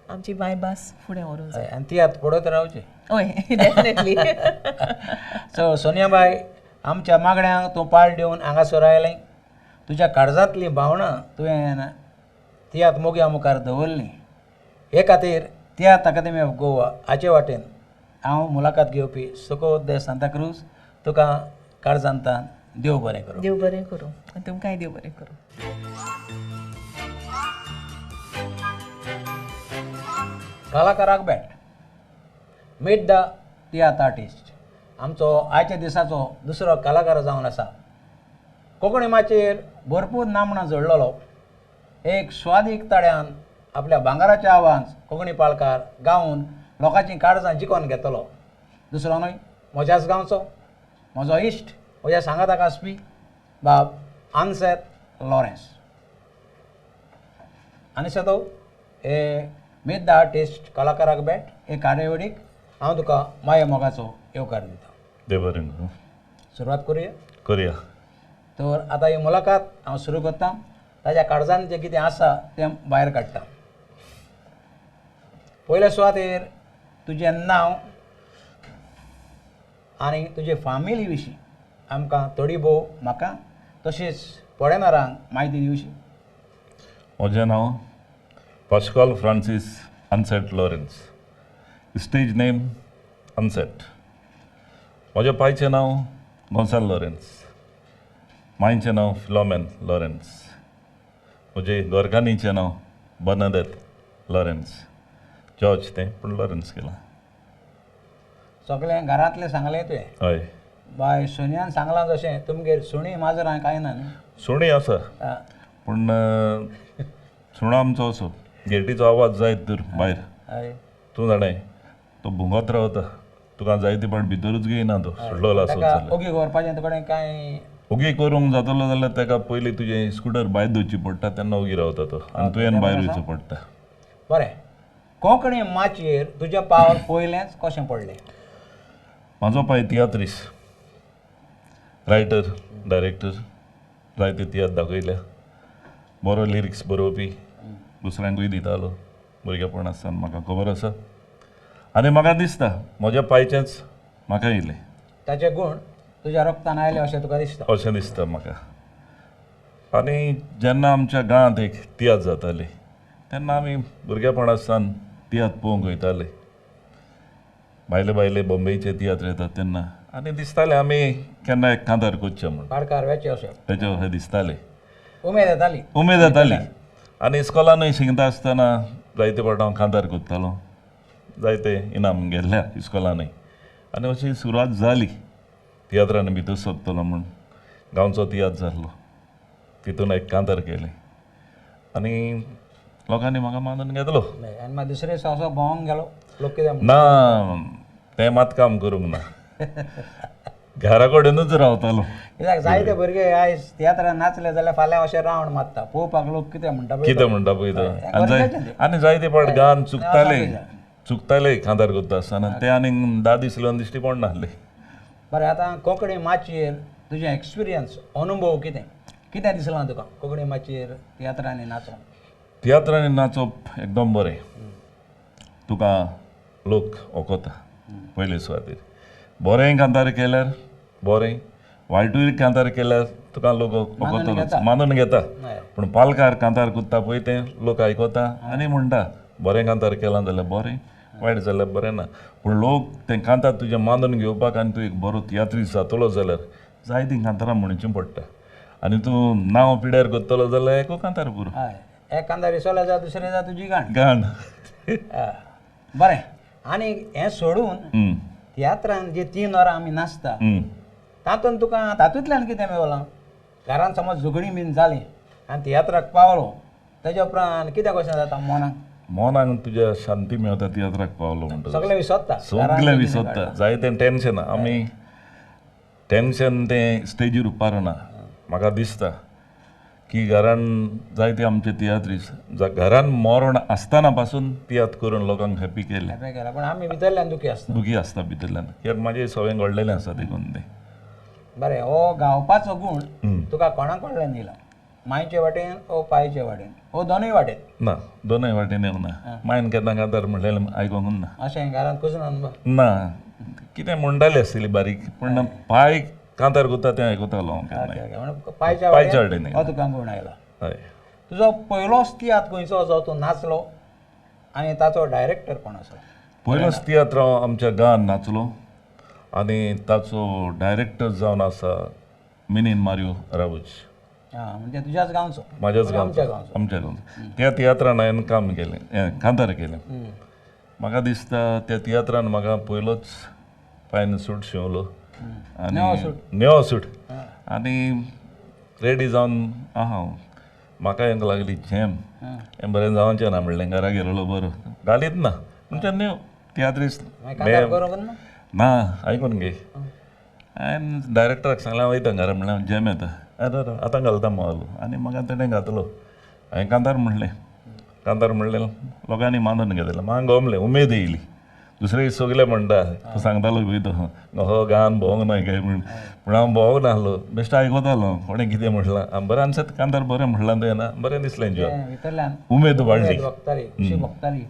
आमची मायभास फुडें व्हरूंक जाय आनी तियात्र पळयत रावचें. हय, डेफिनेटली. सो सोनियाबाय, आमच्या मागण्यांक तूं पाळ दिवन हांगासर आयलें, तुज्या काळजांतलीं भावनां तुवें तियात्र मोगया मुखार दवरलीं, हे खातीर तियात्र अकादमी ऑफ गोवा हाचे वाटेन हांव मुलाखत घेवपी सुको दे सांताक्रूज तुका काळजांतान देव बरें करूं. देव बरें करूं आनी तुमकांय देव बरें करूं. कलाकाराक भेट, मीट the tiatr artist, आमचो आयच्या दिसाचो दुसरो कलाकार जावन आसा. कोंकणी माचयेर भरपूर नामनां जोडलेलो, एक स्वादीक ताळ्यान आपल्या भांगराच्या आवाज कोंकणी पालकार गावन लोकांची काळजां जिखोवन घेतलो. दुसरो न्हय, म्हज्याच गांवचो म्हजो इश्ट, म्हज्या सांगाताक आसपी बाब आनसेत लॉरेन्स. आनिसेतो, हे मीट the artist कलाकाराक भेट हे कार्यावळीक हांव तुका माया मोगाचो येवकार दिता. देव बरें करूं. सुरवात करुया? करुया. तर आतां ही मुलाखत हांव सुरू करता. ताज्या काळजान जें कितें आसा तें भायर काडटा. पयले सुवातेर तुजें नांव आनी तुजे फामिली विशीं आमकां थोडी भोव म्हाका तशेंच पळयणारांक म्हायती दिवशी. म्हजें नांव Pascal Francis Anset Lawrence, stage name Anset. म्हज्या पायचें नांव गोन्साल लॉरेन्स, मांयचें नांव फिलोमेन लॉरेन्स, म्हजे गोरगानीचें नांव बर्नादेत लॉरेन्स, जॉर्ज तें पूण लॉरेन्स केलां. सगळें घरांतलें सांगलें तुवें? हय. बाय सोनियान सांगलां जशें तुमगेर सुणीं माजरां कांय ना न्ही? सुणीं आसा पूण सुणो आमचो असो गेटीचो आवाज जायत तर भायर, तूं जाणाय, तो भुंगत रावता. तुका जायते पाट भितरूच घेयना तो सोडलेलो आसत जाल्यार ओगी दवरपाचें तुकडे कांय ओगी करूंक जातलो जाल्यार ताका पयलीं तुजें स्कुटर भायर दवरची पडटा तेन्ना ओगी रावता तो आनी तुवें भायर वयचो पडटा. बरें, कोंकणी माचयेर तुजें पावल पयलेंच कशें पडलें? म्हाजो पाय तियात्रीस, रायटर, डायरेक्टर, जायते तियात्र दाखयल्या, बरो लिरिक्स बरोवपी, दुसऱ्यांकूय दितालो भुरगेपण आसतना म्हाका खबर आसा आनी म्हाका दिसता म्हज्या पायचेंच म्हाका येयलें. ताचे गूण तुज्या रक्तान आयले अशें तुका दिसता? अशें दिसता म्हाका. आनी जेन्ना आमच्या गांवांत एक तियात्र जाताली तेन्ना आमी भुरगेपण आसतना तियात्र पळोवंक वयताले. भायले भायले बॉम्बेचे तियात्र येतात तेन्ना आनी दिसतालें आमी केन्ना एक कांतार करचें म्हूण, पाडकार वेचे अशें तेचे अशें दिसतालें, उमेद येताली. उमेद येताली. आनी इस्कॉलानूय शिकता आसतना जायते फावट हांव कांतार करतालो, जायते इनाम गेल्ल्या इस्कॉलानूय. आनी अशी सुरवात जाली तियात्रान भितर सोदतलो म्हूण. गांवचो तियात्र जाल्लो तितून एक कांतार केलें आनी लोकांनी म्हाका मानून घेतलो. आनी मागीर दुसरे दिसा असो भोंवंक गेलो लोक कितें ना तें मात काम करूंक ना, घरा कडेनूच रावतालो. कित्याक जायते भुरगे आयज तियात्रान नाचले जाल्यार फाल्यां अशें रावंड मारता पळोवपाक लोक कितें म्हणटा कितें म्हणटा पळय तो. आनी जायते फावट गान चुकताले चुकताले कांतार करता आसतना ते आनीक 10 दीस दिश्टी पडनासले. बरें, आतां कोंकणी माचयेर तुजें एक्सपिरियन्स, अनुभव कितें कितें दिसलां तुका कोंकणी माचयेर तियात्रांनी नाचप? तियात्रांनी नाचप एकदम बरें, तुका लोक ओकोता पयले सुवातेर. बरें कांतार केल्यार बरें, वायटूय कांतार केल्यार तुका लोक ओकोतलोच, मानून घेता. पूण पालकार कांतार करता पळय तें लोक आयकता आनी म्हणटा बरें कांतार केलां जाल्यार बरें, वायट जाल्यार बरें ना. पूण लोक तें कांतार तुजें मानून घेवपाक आनी तूं एक बरो तियात्रीस्त जातलो जाल्यार जायतीं कांतारां म्हणचीं पडटा. आनी तूं नांव पिड्यार करतलो जाल्यार एकू कांतार पुरो, एक कांतार विसरलो जाल्यार दुसरें जाल्यार तुजी गाण गाण. बरें, आनी हें सोडून तियात्रान जी 3 वरां आमी नाचता तातूंत तुका तातूंतल्यान कितें मेवलां? घरान समज झगडीं बीन जालीं आनी तियात्राक पावलो तेज्या उपरांत कितें कशें जाता मनाक? मनाक तुज्या शांती मेळटा तियात्राक पावलो म्हणटा, सगळें विसरता, सगळें विसरता, जायतें टेंशन. आमी टेंशन तें स्टेजीर उपारना. म्हाका दिसता की घरान जायते आमचे तियात्रीस्त घरान मरण आसतना पासून तियात्र करून लोकांक हॅपी केले, पूण आमी भितरल्यान दुखी आसता, दुखी आसता भितरल्यान, कित्याक म्हाजें सगळें घडलेलें आसा देखून तें. बरें, हो गावपाचो गूण तुका कोणा कडल्यान येयला? मायचे वाटेन ओ पायचे वाटेन ओ दोनूय वाटेन? ना, दोनूय वाटेन येवंक ना. मायन केन्ना कांतार म्हणलेलें आयकोंक ना अशें घरांत कुजनान ना, कितें म्हणटाली आसतली बारीक, पूण पाय कांतार करता तें आयकतालो हांव. पायच्या वाटेन हो तुका गूण आयला. हय. तुजो पयलोच तियात्र खंयचो जो तूं नाचलो आनी ताचो डायरेक्टर कोण आसा? पयलोच तियात्र हांव आमच्या गांवांत नाचलो आनी ताचो डायरेक्टर जावन आसा मिनीन मारियो रावूज. म्हणजे तुज्याच गांवचो? म्हाज्याच गांवचो, आमच्या गांवचो. त्या तियात्रान हांवें काम केलें, कांतार केलें. म्हाका दिसता त्या तियात्रान म्हाका पयलोच पायन सूट शिंवलो आनी नेवो सूट आनी रेडी जावन आहा हांव. म्हाका येवंक लागली झेम, हें बरें जावचें ना म्हणलें, घरा गेलेलो बरो घालीत ना म्हणजे न्हय तियात्रीस्त ना आयकून घे. हांवें डायरेक्टराक सांगलें हांव वयता घरा, म्हणलें झेम येता, आरे आतां घालता मोवालो. आनी म्हाका तेणें घातलो. हांवें कांतार म्हणलें, कांतार म्हणलें लोकांनी मानून घेतलें, म्हाका गोमलें, उमेद येयली. दुसरे सगळे म्हणटा तूं सांगतालो पळय तो हो गान भोंवंक ना काय म्हूण, पूण हांव भोंवंक नासलो, बेश्टो आयकतालो कोणें कितें म्हणलां. बरें आमचें कांतार बरें म्हणलां तुवें ना, बरें दिसलें जिवाक, उमेद वाडली.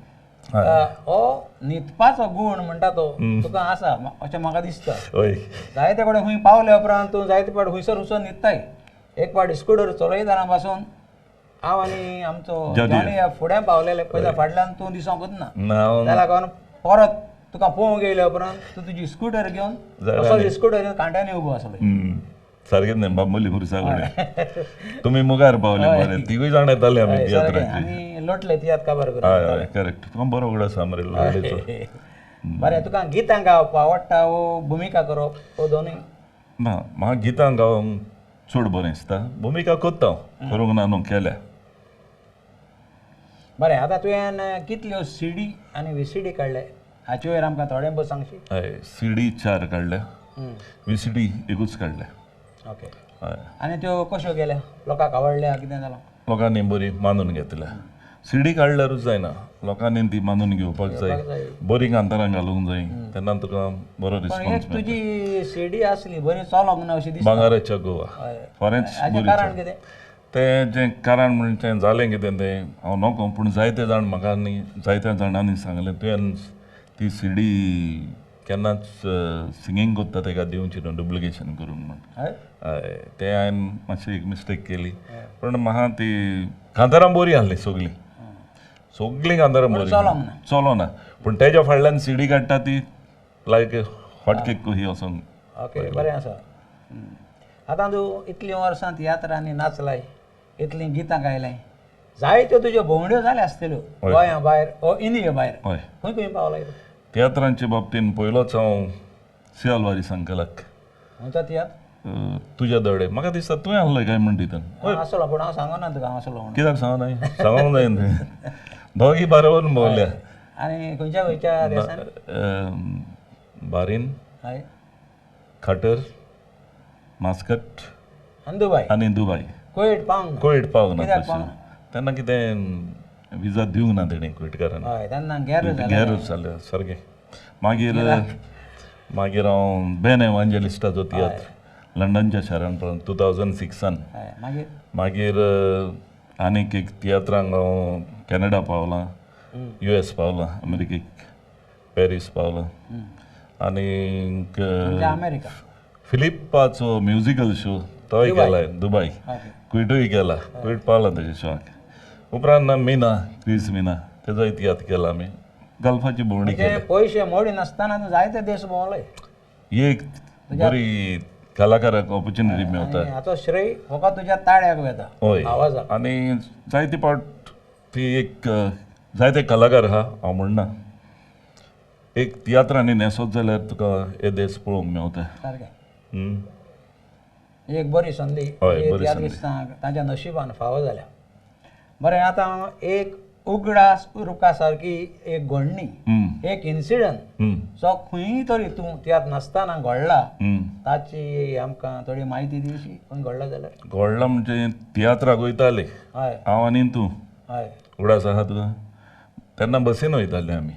हो न्हिदपाचो गूण म्हणटा तो तुका आसा अशें म्हाका दिसता. हय, जायते कडेन खंय पावले उपरांत तूं जायते फावट खुंयसर खुंयसर न्हिदताय. एक फावट स्कुटर चलयतना पासून हांव आनी आमचो जॉनी फुडें पावलेले पयल्या फाटल्यान तूं दिसोंकूच ना, त्या लागून परत तुका पळोवंक येयल्या उपरांत तूं तुजी स्कुटर घेवन असो स्कुटर घेवन कांट्यांनी उबो आसलो. सारकें न्हय बांबोली खुर्सा कडेन तुमी मुखार पावले बरें, तिगूय जाण येताले आमी तियात्राचे, आमी लोटले तियात्र काबार करून. हय हय करेक्ट, तुका बरो उगडास आसा मरे लोटलेचो. बरें, तुका गितां गावप आवडटा वो भुमिका करप वो दोनूय? ना, म्हाका गितां गावंक चड बरें दिसता, भुमिका करता हांव, करूंक ना न्हू, केल्या. बरें, आतां तुवें कितल्यो सीडी आनी व्हीसीडी काडले हाचे वयर आमकां थोडें भोव सांगशी. हय, सीडी 4 काडल्या, VCD एकूच काडल्या. ओके. हय. आनी त्यो कश्यो गेल्या, लोकांक आवडल्या, कितें जालां? लोकांनी बरी मानून घेतल्या. सीडी काडल्यारूच जायना, लोकांनी ती मानून घेवपाक जाय, बरी कांतारां घालूंक जाय, तेन्ना तुका बरो रिस्पॉन्स मेळटा. तुजी सीडी आसली बरी चलोंक ना अशी दिसता. भांगराच्या गोवा फोरेंच बरी. कारण कितें तें जें कारण म्हणचें जालें कितें तें हांव नको, पूण जायते जाण म्हाका न्ही जायत्या जाणांनी सांगलें तुवें ती सीडी केन्नाच सिंगींग करता तेका दिवची न्हू, डुप्लिकेशन करूंक म्हण. हय, तें हांवें मातशी एक मिस्टेक केली, पूण म्हाका ती कांतारां बरी आहली, सगळीं सगळीं कांतारां बरी चलोना, पूण तेज्या फाटल्यान सीडी काडटा ती लायक हॉट केक कशी वचोंक. ओके, बरें आसा. आतां तूं इतलीं वर्सां तियात्रांनी नाचलाय, इतलीं गितां गायलाय, जायत्यो तुज्यो भोंवड्यो जाल्या आसतल्यो गोंया भायर ओ इंडिया भायर. हय. खंय खंय पावलाय तूं? तियात्रांचे बाबतीन पयलोच हांव सियालवारी संकलाक. खंयचो तियात्र? तुज्या दोळे. म्हाका दिसता तुवें आहलो काय म्हण तितून. आसलो, पूण हांव सांगना तुका हांव आसलो म्हणून. कित्याक सांगना? सांगूंक जाय न्हू. दोगी बरोबर भोंवल्या. आनी खंयच्या खंयच्या देशान? बारीन, हय, खाटर, मास्कट आनी दुबाय. आनी दुबाय. कुवेट पावंक ना? कुवेट पावंक ना तशें. तेन्ना कितें विजा दिवंक ना तेणी कुवेटकारान. हय, तेन्ना गैर जालें सारकें. मागीर मागीर हांव बेन एवांजेलिस्टाचो तियात्र लंडनच्या शारान पळोवन 2006. मागीर मागीर आनीक एक तियात्रांक हांव कॅनडा पावलां, US पावलां, अमेरिकेक पॅरीस पावलां, आनीक अमेरिका फिलिपाचो म्युजिकल शो तोय केला दुबाय, कुवेटूय केला, कुवेट पावला तेज्या शोआक. उपरांत मीना, क्रीस मीना, तेजोय तियात्र केला आमी. गल्फाची भोंवडी केली. पयशे मोडी नासतना तूं जायते देश भोंवले. एक बरी कलाकाराक ऑपॉर्च्युनिटी मेवता. हाचो श्रेय फकत तुज्या ताळ्याक वता, हय. आवाजाक. आनी जायते पावट ती एक जायते कलाकार आहा, हांव म्हणना, एक तियात्रांनी न्हेसत जाल्यार तुका हे देश पळोवंक मेवता. सारकें. एक बरी संदी तियात्रिस्तांक तांच्या नशिबान फावो जाल्या. बरें, आतां एक उगडास उरपा सारकी एक घडणी, एक इन्सिडंट जो खंय तरी तूं तियात्र नासतना घडला, ताची आमकां थोडी म्हायती दिवशी. खंय घडला जाल्यार? घडला म्हणजे तियात्राक वयताले हांव आनी तूं. हय, उगडास आहा तुका? तेन्ना बसीन वयताले आमी.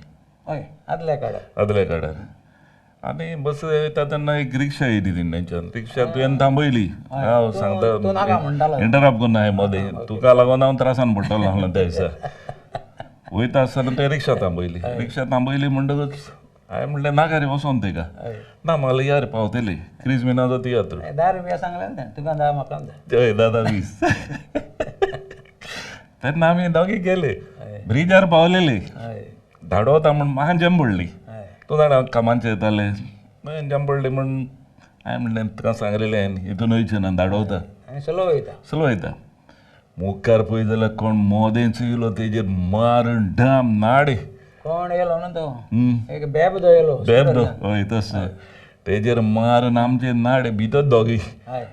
हय, आदल्या काळार. आदल्या काळार. आनी बस वयता तेन्ना एक रिक्षा येयली तेंच्यान, रिक्षा तुवें थांबयली. हांव सांगता इंटरप्ट करून हांवें मदें, तुका लागून हांव त्रासान पडटलो आहलो त्या दिसा. वयता आसतना तुवें रिक्षा थांबयली. रिक्षा थांबयली म्हणटकच हांवें म्हणलें नाका रे वचोन तेका, ना म्हाका या रे पावतली. क्रीज मिनाचो तियात्र. 10 रुपया सांगलें तुका, 10 म्हाका. हय, 10 20. तेन्ना आमी दोगी गेले, ब्रिजार पावलेले, धाडवता म्हण म्हाका जम पडली. तूं जाणा कामाचें येतालें, मागीर जम पडली म्हण हांवें म्हणलें तुका सांगलेलें हांवें हितून वयचें ना, धाडवता स्लो वयता, स्लो वयता. मुखार पळय जाल्यार कोण मोदेंच येयलो, तेजेर मारून डाम नाडे. कोण येयलो न्हू तो? एक बेबदो येयलो. बेबदो, हय तसो. तेजेर मारून आमचे नाडे भितर दोगी.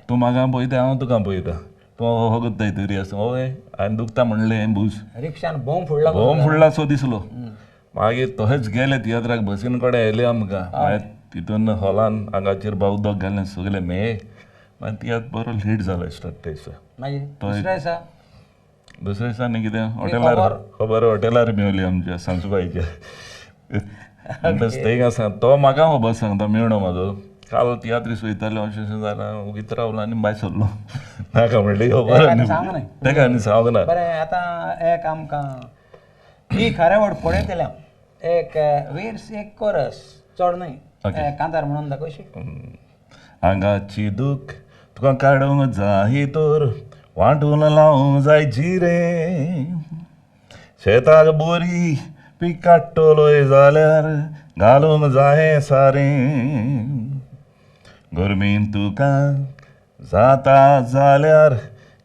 तूं म्हाका पळयता, हांव तुका पळयता, तूं हो करताय तरी आसा. हय, हांवें दुखता म्हणलें भूस. रिक्षान बोम फुडला, बोम फुडला सो दिसलो. मागीर तशेंच गेले तियात्राक, बसीन कडेन येयले आमकां. मागीर तितून हॉलान आंगाचेर उदक घालें, सगळें मेये. मागीर तियात्र बरो लेट जालो स्टार्ट त्या दिसा. मागीर दुसऱ्या दिसा? दुसऱ्या दिसा न्ही कितें हॉटेलार खबर, हॉटेलार मेवली आमच्या सांसूबाईच्या. तेंका सांग, तो म्हाका खबर सांगता मेवणो म्हाजो, काल तियात्रीस वयताले अशें अशें जालां, उगीत रावलो आनी भायर सरलो. नाका म्हणलें खबर तेका आनी सांगूंक ना. बरें, आतां एक आमकां ही खरें व्हड पळयतलें एक वेर्स, एक कोरस, चड न्हय, कांतार म्हणून दाखोवशी. आंगाची दूख तुका काडूंक जाय तर वांटून लावंक जाय जिरे, शेताक बोरी पीक काडटलोय जाल्यार घालूंक जाय सारें, गरमेन तुका जाता जाल्यार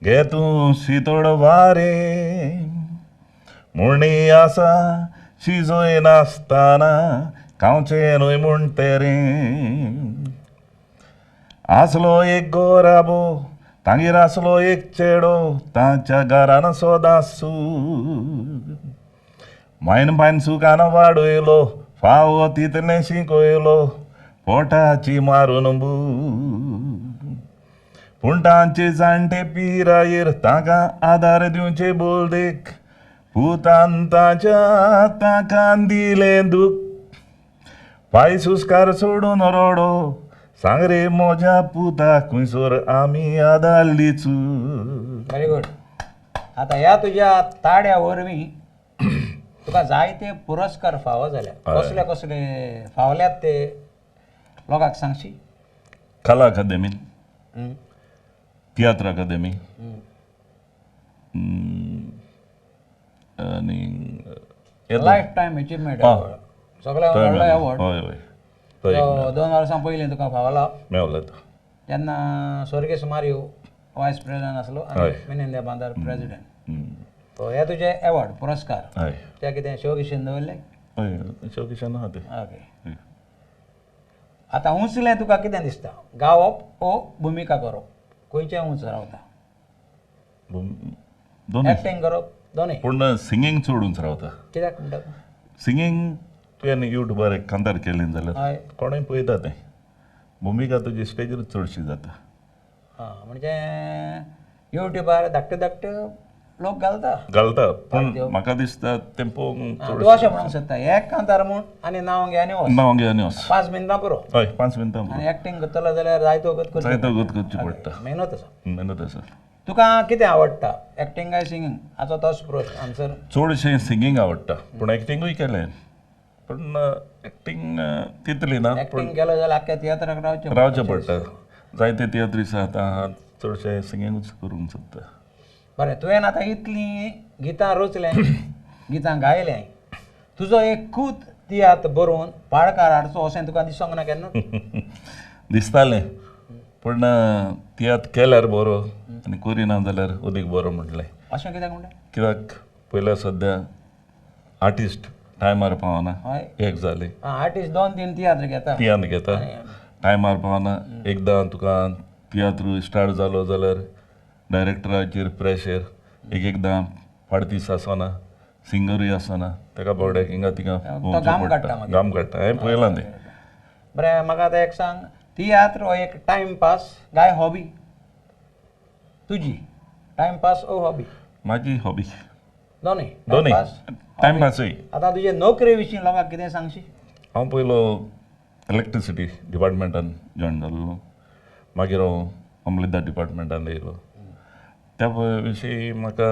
घे तूं शितोड वारें, मुणी आसा शिजय नासतना खावचें न्हय म्हूण तेरें, आसलो एक गोराबो तांगेर आसलो एक चेडो ताच्या घरान सदां सूख, मायन पायन सुखान वाडयलो फावो तितलें शिकयलो पोटाची मारून भूक पूण तांचे जाणटे पिरायेर तांकां आदार दिवचे बोल देख पुतान ताच्या तांकां दिलें दूख पांय सुस्कार सोडून रडो सांग रे म्हज्या पुता खुंयसर आमी आदारली चूक. Very good. आतां ह्या तुज्या ताड्या वरवीं तुका जायते पुरस्कार फावो जाल्या, कसले कसले फावल्यात ते लोकांक सांगशी? कला अकादेमी, तियात्र अकादेमी आनी लायफ टायम अचिवमेंट सगळ्या व्हडलो अवॉर्ड. हय हय, 2 वर्सां पयलीं तुका फावला मेवला तो, तेन्ना स्वर्गेस्त मारियो वायस प्रेसिडेंट आसलो आनी मिनेंद्या बांदार प्रेसिडेंट. हे तुजे अवॉर्ड पुरस्कार ते कितें शोकिशन दवरले? हय, शोकिशन आहा ते. ओके. आतां उंचलें तुका कितें दिसता, गावप ओ भुमिका करप, खंयचें उंच रावता? दोनूय. एक्टींग करप दोनूय, पूण सिंगींग चड उंच रावता. कित्याक म्हणटा? सिंगींग तुवें युट्यूबार एक कांतार केलें जाल्यार कोणूय पळयता तें, भुमिका तुजी स्टेजीर चडशी जाता. आं, म्हणजे युट्यूबार धाकटे धाकटे लोक घालता घालता, पूण म्हाका दिसता तें पळोवंक. तूं अशें म्हणूंक सोदता एक कांतार म्हूण आनी नांव घे आनी वच, नांव घे आनी वच, 5 मिनटां पुरो. हय, 5 मिनटां. आनी एक्टींग करतलो जाल्यार जायतो वगत करची पडटा, मेहनत आसा. मेहनत आसा. तुका कितें आवडटा, एक्टींग काय सिंगींग? हाचो तोच प्रश्न आन्सर. चडशें सिंगींग आवडटा, पूण एक्टिंगूय केलें, पूण एक्टींग तितली ना. एक्टींग केलो जाल्यार आख्ख्या तियात्राक रावचें पडटा, जायते तियात्रीस आतां चडशें सिंगींगूच करूंक सोदता. बरें, तुवें आतां इतलीं गितां रचलें, गितां गायलें, तुजो एक कूत तियात्र बरोवन पाडकार हाडचो अशें तुका दिसोंक ना केन्ना? दिसतालें, पूण तियात्र केल्यार बरो आनी करिना जाल्यार अदीक बरो म्हटलें. अशें कित्याक म्हणलें? कित्याक पयल्या सद्या आर्टिस्ट टायमार पावना, एक जालें. आर्टिस्ट 2-3 तियात्र घेता, तियात्र घेता, टायमार पावना. एकदां तुका तियात्र स्टार्ट जालो जाल्यार डायरेक्टराचेर प्रेशर, एक एकदां पाडतीस आसना, सिंगरूय आसना, ताका बावड्याक हिंगा थिंगा घाम काडटा. हांवें पळयलां तें. बरें, म्हाका आतां एक सांग, तियात्र हो एक टायम पास काय हॉबी तुजी? टायम पास ओ हॉबी? म्हाजी हॉबी. दोनूय? दोनूय, टायम पासूय. आतां तुजे नोकरे विशीं लोकांक कितें सांगशी? हांव पयलो इलेक्ट्रिसिटी डिपार्टमेंटान जॉयन जाल्लो, मागीर हांव अमलेदार डिपार्टमेंटान येयलो. त्या विशीं म्हाका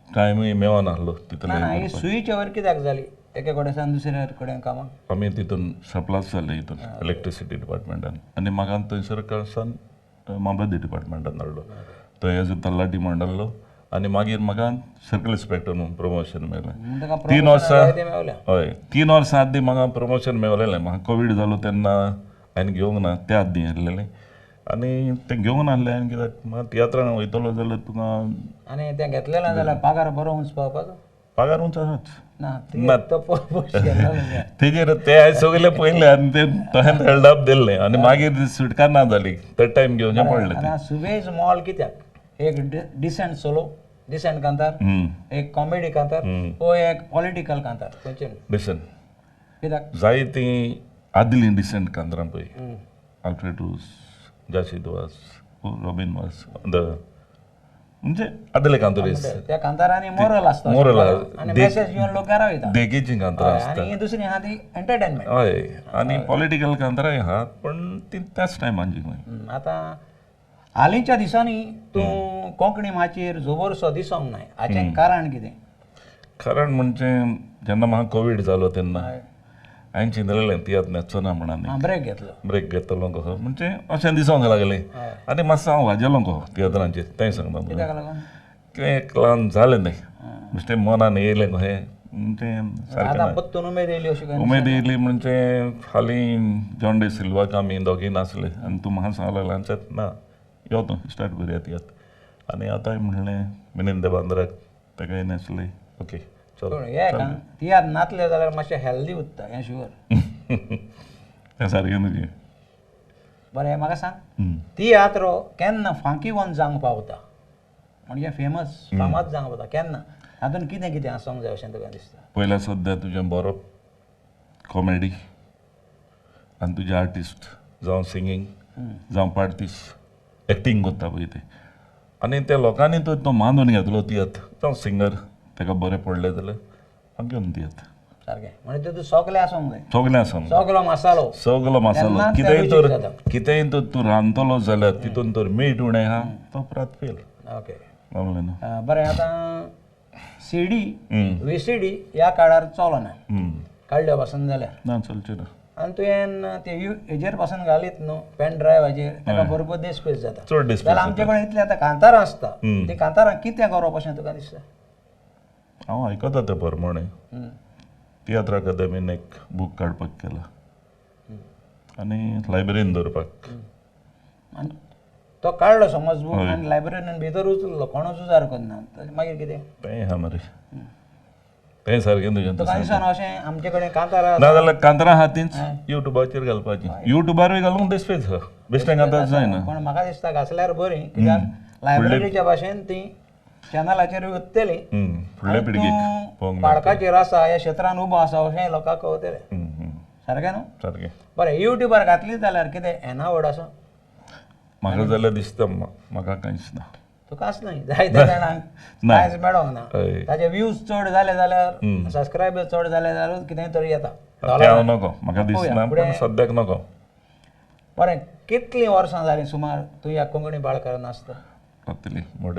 टायमूय मेळनासलो तितले. स्विच ओवर कित्याक जाली एके कडेन सावन दुसऱ्या कडेन कामाक? आमी तितून सरप्लस जाले हितून इलेक्ट्रिसिटी डिपार्टमेंटान, आनी म्हाका थंयसर सावन मामलेदार डिपार्टमेंटान धाडलो. थंय एज अ तलाठी म्हणटालो आनी मागीर म्हाका सर्कल इन्स्पेक्टर म्हणून प्रमोशन मेळ्ळें. 3 वर्सां, हय, 3 वर्सां आदीं म्हाका प्रमोशन मेळलेलें. म्हाका कोवीड जालो तेन्ना हांवें घेवंक ना, त्या आदीं आसलेलें आनी तें घेवंक नासलें. आनी कित्याक म्हाका तियात्रान वयतलो जाल्यार तुका आनी तें घेतलें ना जाल्यार पगार बरो उंच पावपाचो? पगार उंच आसाच ना, तेजेर ते हांवें सगळें पळयलें आनी तें तशें हेल्ड अप दिल्लें आनी मागीर सुटका ना जाली, थर्ड टायम घेवचें पडलें. सुबेज मॉल कित्याक? एक डिसंट सोलो, डिसंट कांतार, एक कॉमेडी कांतार ओ एक पॉलिटिकल कांतार, खंयचें डिसंट कित्याक? जायतीं आदलीं डिसंट कांतारां पळय, आल्फ्रेडूस, जाशीद वास, रॉबीन वास, the म्हणजे आदले कांतोरीस, त्या कांतारांनी मोरल आसता, मोरल आनी मेसेज घेवन लोक घरा वयता, देगेचीं कांतारां आसता. आनी दुसरी आहा ती एंटरटेनमेंट. हय, आनी पॉलिटिकल कांतारांय आहा, पूण ती त्याच टायमाची. आतां हालींच्या दिसांनी तूं कोंकणी माचयेर जोबरसो दिसोंक नाय, हाचें कारण कितें? कारण म्हणजे जेन्ना म्हाका कोवीड जालो तेन्ना हांवें चिंतलेलें तियात्र नॅचो ना म्हणून ब्रेक घेतलो, ब्रेक घेतलो कसो म्हणजे अशें दिसोंक लागलें आनी मातसो हांव वाजेलो कसो तियात्रांचेर. तें सांगता तुका, कितें एक ल्हान जालें तें बेश्टें मनान येयलें कशें म्हणजे सारकें उमेद येयली. अशी उमेद येयली म्हणजे हालीं जॉन डे सिल्वाक आमी दोगीय नासले आनी तूं म्हाका सांगलें ल्हानशेंच ना यो तूं स्टार्ट करुया तियात्र. आनी आतां म्हणलें मिनेंद बांद्राक ताकाय नासलें ओके चलो. तियात्र नातले जाल्यार मातशें हेल्दी उत्ता हें शुअर. तें सारकें तुजें. बरें, म्हाका सांग, तियात्र केन्ना फांकी वन जावंक पावता, म्हणजे फेमस फामाद जावंक पावता केन्ना? हातून कितें कितें आसूंक जाय अशें तुका दिसता? पयल्या सद्या तुजें बरोवप कॉमेडी आनी तुजे आर्टिस्ट जावं सिंगींग जावं पार्टीस एक्टींग करता पळय ते आनी त्या लोकांनी तर तो मानून घेतलो तियात्र जावं सिंगर ताका बरें पडलें जाल्यार हांव घेवन तियात्र सारकें म्हणजे तूं सगलें आसूंक जाय, सगलें आसूंक जाय, सगलो मसालो, सगलो मसालो. कितेंय तर कितेंय तर तूं रांदतलो जाल्यार तितून तर मीठ उणें आहा तो परत फेल. ओके कळ्ळें न्हू? बरें, आतां C D V C D ह्या काळार चलना, काडल्या पासून जाल्यार ना चलचें ना. आनी तुवें ते हेजेर पासून घालीत न्हू पेन ड्रायव्हाचेर, ताका भरपूर डिस्पेस जाता, चड डिस्पेस. जाल्यार आमचे कडेन इतलीं आतां कांतारां आसता, तीं कांतारां कितें करप अशें तुका दिसता? हांव आयकता ते प्रमाणे तियात्र अकादमीन एक बूक काडपाक केला आनी लायब्ररीन दवरपाक. आनी तो काडलो समज बूक आनी लायब्ररीन भितर उचल्लो, कोणूच उजार करना, मागीर कितें तें आहा मरे, तें सारकें तुजें. तुका दिसना अशें आमचे कडेन कांतारां ना जाल्यार कांतारां आहा तींच युट्यूबाचेर घालपाचीं, युट्यूबारूय घालूंक डिस्पेस आहा, बेश्टें कांतार जायना. पूण म्हाका दिसता घासल्यार बरीं, कित्याक लायब्ररीच्या भाशेन तीं चॅनलाचेर उत्तली, फुडल्या पिळगेक पाडकाचेर आसा ह्या क्षेत्रान उबो आसा अशें लोकांक कळतलें. सारकें न्हू? सारकें. बरें, युट्यूबार घातली जाल्यार कितें येनावड आसा? म्हाका जाल्यार दिसता म्हाका कांयच ना. तुकाच न्हय, जायते जाणांक कांयच मेळोंक ना. ताजे व्यूज चड जाले जाल्यार, सबस्क्रायबर चड जाले जाल्यार कितेंय तरी येता. हांव नको, म्हाका दिसना, पूण सद्याक नको. बरें, कितलीं वर्सां जालीं सुमार तूं ह्या कोंकणी बाळकार नाचता? जातली मोर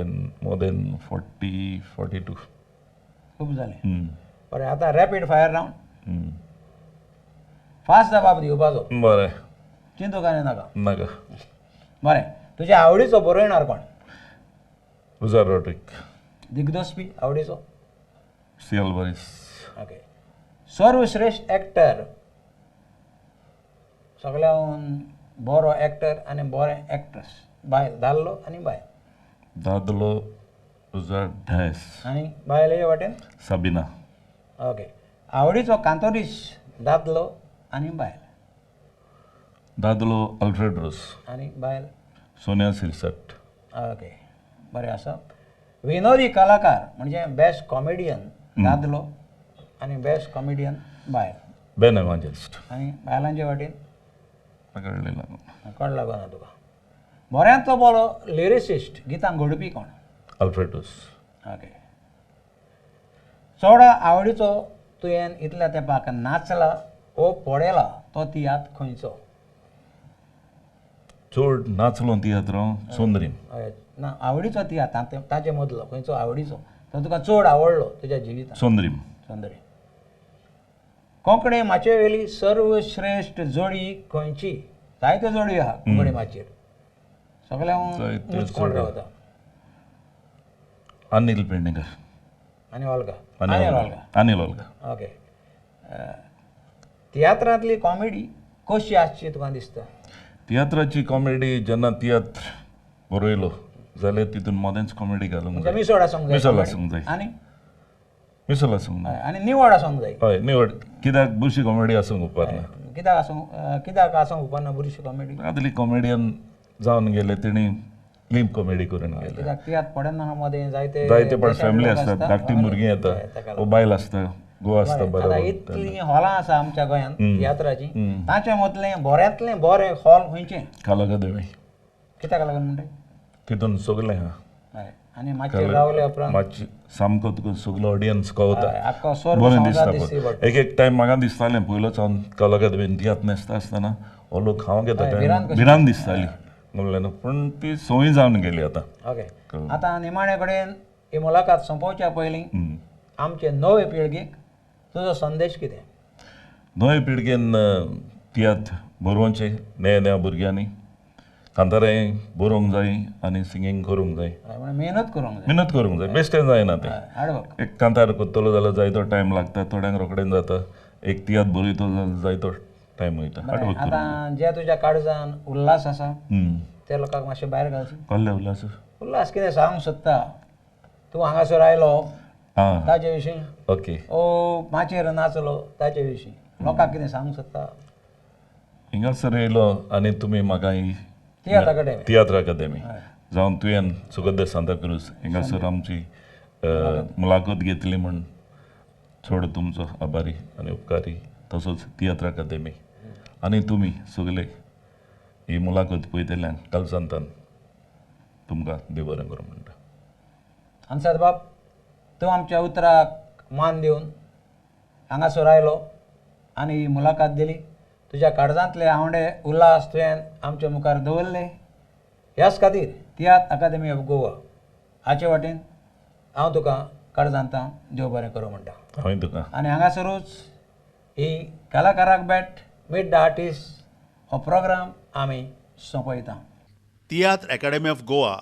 देन 40, 42. खूब जालें. बरें, आतां रॅपीड फायर रावंड, फास्ट जबाब दिवपाचो. बरें, चिंतूंक आनी नाका. नाका. बरें, तुज्या आवडीचो बरोवणार कोण? रुजार रॉड्रिक. दिग्दोसपी आवडीचो? सी अल्वारीस. ओके. सर्वश्रेश्ठ एक्टर, सगळ्याहून बरो एक्टर आनी बरें एक्ट्रेस, बायल, दादलो आनी बायल. दादलो रुजार डायस आनी बायलेचे वाटेन साबिना. ओके. आवडीचो कांतोरीस, दादलो आनी बायल. दादलो अल्फ्रेड रोस आनी बायल सोनिया सिरसट. ओके, बरें आसा. विनोदी कलाकार म्हणजे बेस्ट कॉमेडियन दादलो आनी बेस्ट कॉमेडियन बायल. बेन एवांजेलिस्ट. आनी बायलांचे वाटेन? कळ्ळें लागून कोण लागना तुका? बऱ्यांतलो बरो लिरिसिस्ट, गितां घडोवपी कोण? Alfred Rose. Okay. चड आवडीचो तुवें इतल्या तेंपाक नाचला ओ पळयला तो तियात्र खंयचो? चड नाचलो तियात्र हांव सोंद्रीम. हय, ना आवडीचो तियात्र ताचे मदलो खंयचो आवडीचो तो तुका चड आवडलो तुज्या जिवितांत? सोंद्रीम. सोंद्रीम. कोंकणी माचयेवेली सर्वश्रेश्ठ जोडी खंयची? जायत्यो जोडी आहा कोंकणी माचयेर, सगळ्यांक ऊंच कोण रावता? अनिल पेडणेकर आनी ओल्गा. अनिल ओल्गा. अनिल ओल्गा. ओके. तियात्रांतली कॉमेडी कशी आसची तुका दिसता? तियात्राची कॉमेडी जेन्ना तियात्र बरयलो जाल्यार तितून मदेंच कॉमेडी घालूंक जाय, मिसळ आसूंक जाय, मिसळ आसूंक जाय आनी मिसळ आसूंक जाय आनी निवड आसूंक जाय. हय, निवड. कित्याक बुरशी कॉमेडी आसूंक उपकारना. कित्याक आसूंक, कित्याक आसूंक उपकारना बुरशी कॉमेडी? आदली कॉमेडियन जावन गेले तेणी लीप कॉमेडी करून गेले. कित्याक तियात्र पडना मदें जायते जायते पण फॅमिली आसतात, धाकटी भुरगीं येता, ओ बायल आसता, गोवा आसता. बरोबर. इतलीं हॉलां आसा आमच्या गोंयांत तियात्राचीं, ताचे मदलें बऱ्यांतलें बरें हॉल खंयचें? कला अकादमी. कित्याक लागून म्हणटा? तितून सगळें आहा. आनी मातशें रावले उपरांत मातशें सामको तुका सगलो ऑडियन्स कवता, बरें दिसता. एक एक टायम म्हाका दिसतालें पयलोच हांव कला अकादमीन तियात्र न्हेसता आसतना हो लोक खावंक येता, भिरांत दिसताली म्हणलें न्हू, पूण ती संवय जावन गेली आतां. ओके. आतां निमाणे कडेन ही मुलाखत सोंपोवच्या पयलीं आमचे नवे पिळगेक तुजो संदेश कितें? नवे पिळगेन तियात्र बरोवचे, नव्या नव्या भुरग्यांनी कांतारां बरोवंक जाय आनी सिंगींग करूंक जाय, मेहनत करूंक जाय, मेहनत करूंक जाय, बेश्टें जायना तें. एक कांतार करतलो जाल्यार जायतो टायम लागता, थोड्यांक रोखडें जाता. एक तियात्र बरयतो जाल्यार जायतो टायम वयता. आतां जे तुज्या काळजान उल्हास आसा ते लोकांक मातशें भायर घालचें. कसले उल्हास? उल्हास कितें सांगूंक सोदता तूं हांगासर आयलो ताजे विशीं? ओके. ओ माचयेर नाचलो ताजे विशीं लोकांक कितें सांगूंक सोदता? हिंगासर येयलो आनी तुमी म्हाका ही तियात्र अकादमी जावन तुवें सुखदेव सांताक्रूज हिंगासर आमची मुलाखत घेतली म्हूण चड तुमचो आभारी आनी उपकारी. तसोच तियात्र अकादेमी आनी तुमी सगळे ही मुलाखत पळयतल्यान कालसांतान तुमकां देव बरें करूं म्हणटा. आन्साद बाब, तूं आमच्या उतराक मान दिवन हांगासर आयलो आनी ही मुलाखत दिली. तुज्या काळजांतले आवंडे उल्हास तुवें आमच्या मुखार दवरले. ह्याच खातीर तियात्र अकादेमी ऑफ गोवा हाचे वाटेन हांव तुका काळजांत देव बरें करूं म्हणटा. हांवें तुका आनी हांगासरूच ही कलाकाराक भेट मीट the artist हो प्रोग्राम आमी सोंपयता. तियात्र अकादेमी ऑफ गोवा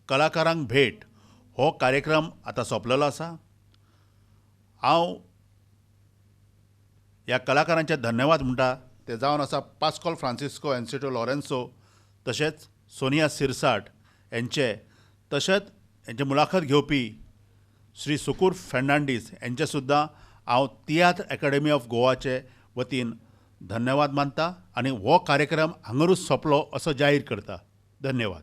कलाकारांक भेट हो कार्यक्रम आतां सोंपलेलो आसा. हांव ह्या कलाकारांचे धन्यवाद म्हणटा ते जावन आसा पास्कॉल फ्रांसिस्को एन्सिटो लॉरेन्सो, तशेंच सोनिया सिरसाट यांचे, तशेंच यांचे मुलाखत घेवपी श्री सुकूर फेर्नांडीस यांचे सुद्दां हांव तियात्र अकादेमी ऑफ गोवाचे वतीन धन्यवाद मानता आनी हो कार्यक्रम हांगारूच सोंपलो असो जाहीर करता. धन्यवाद.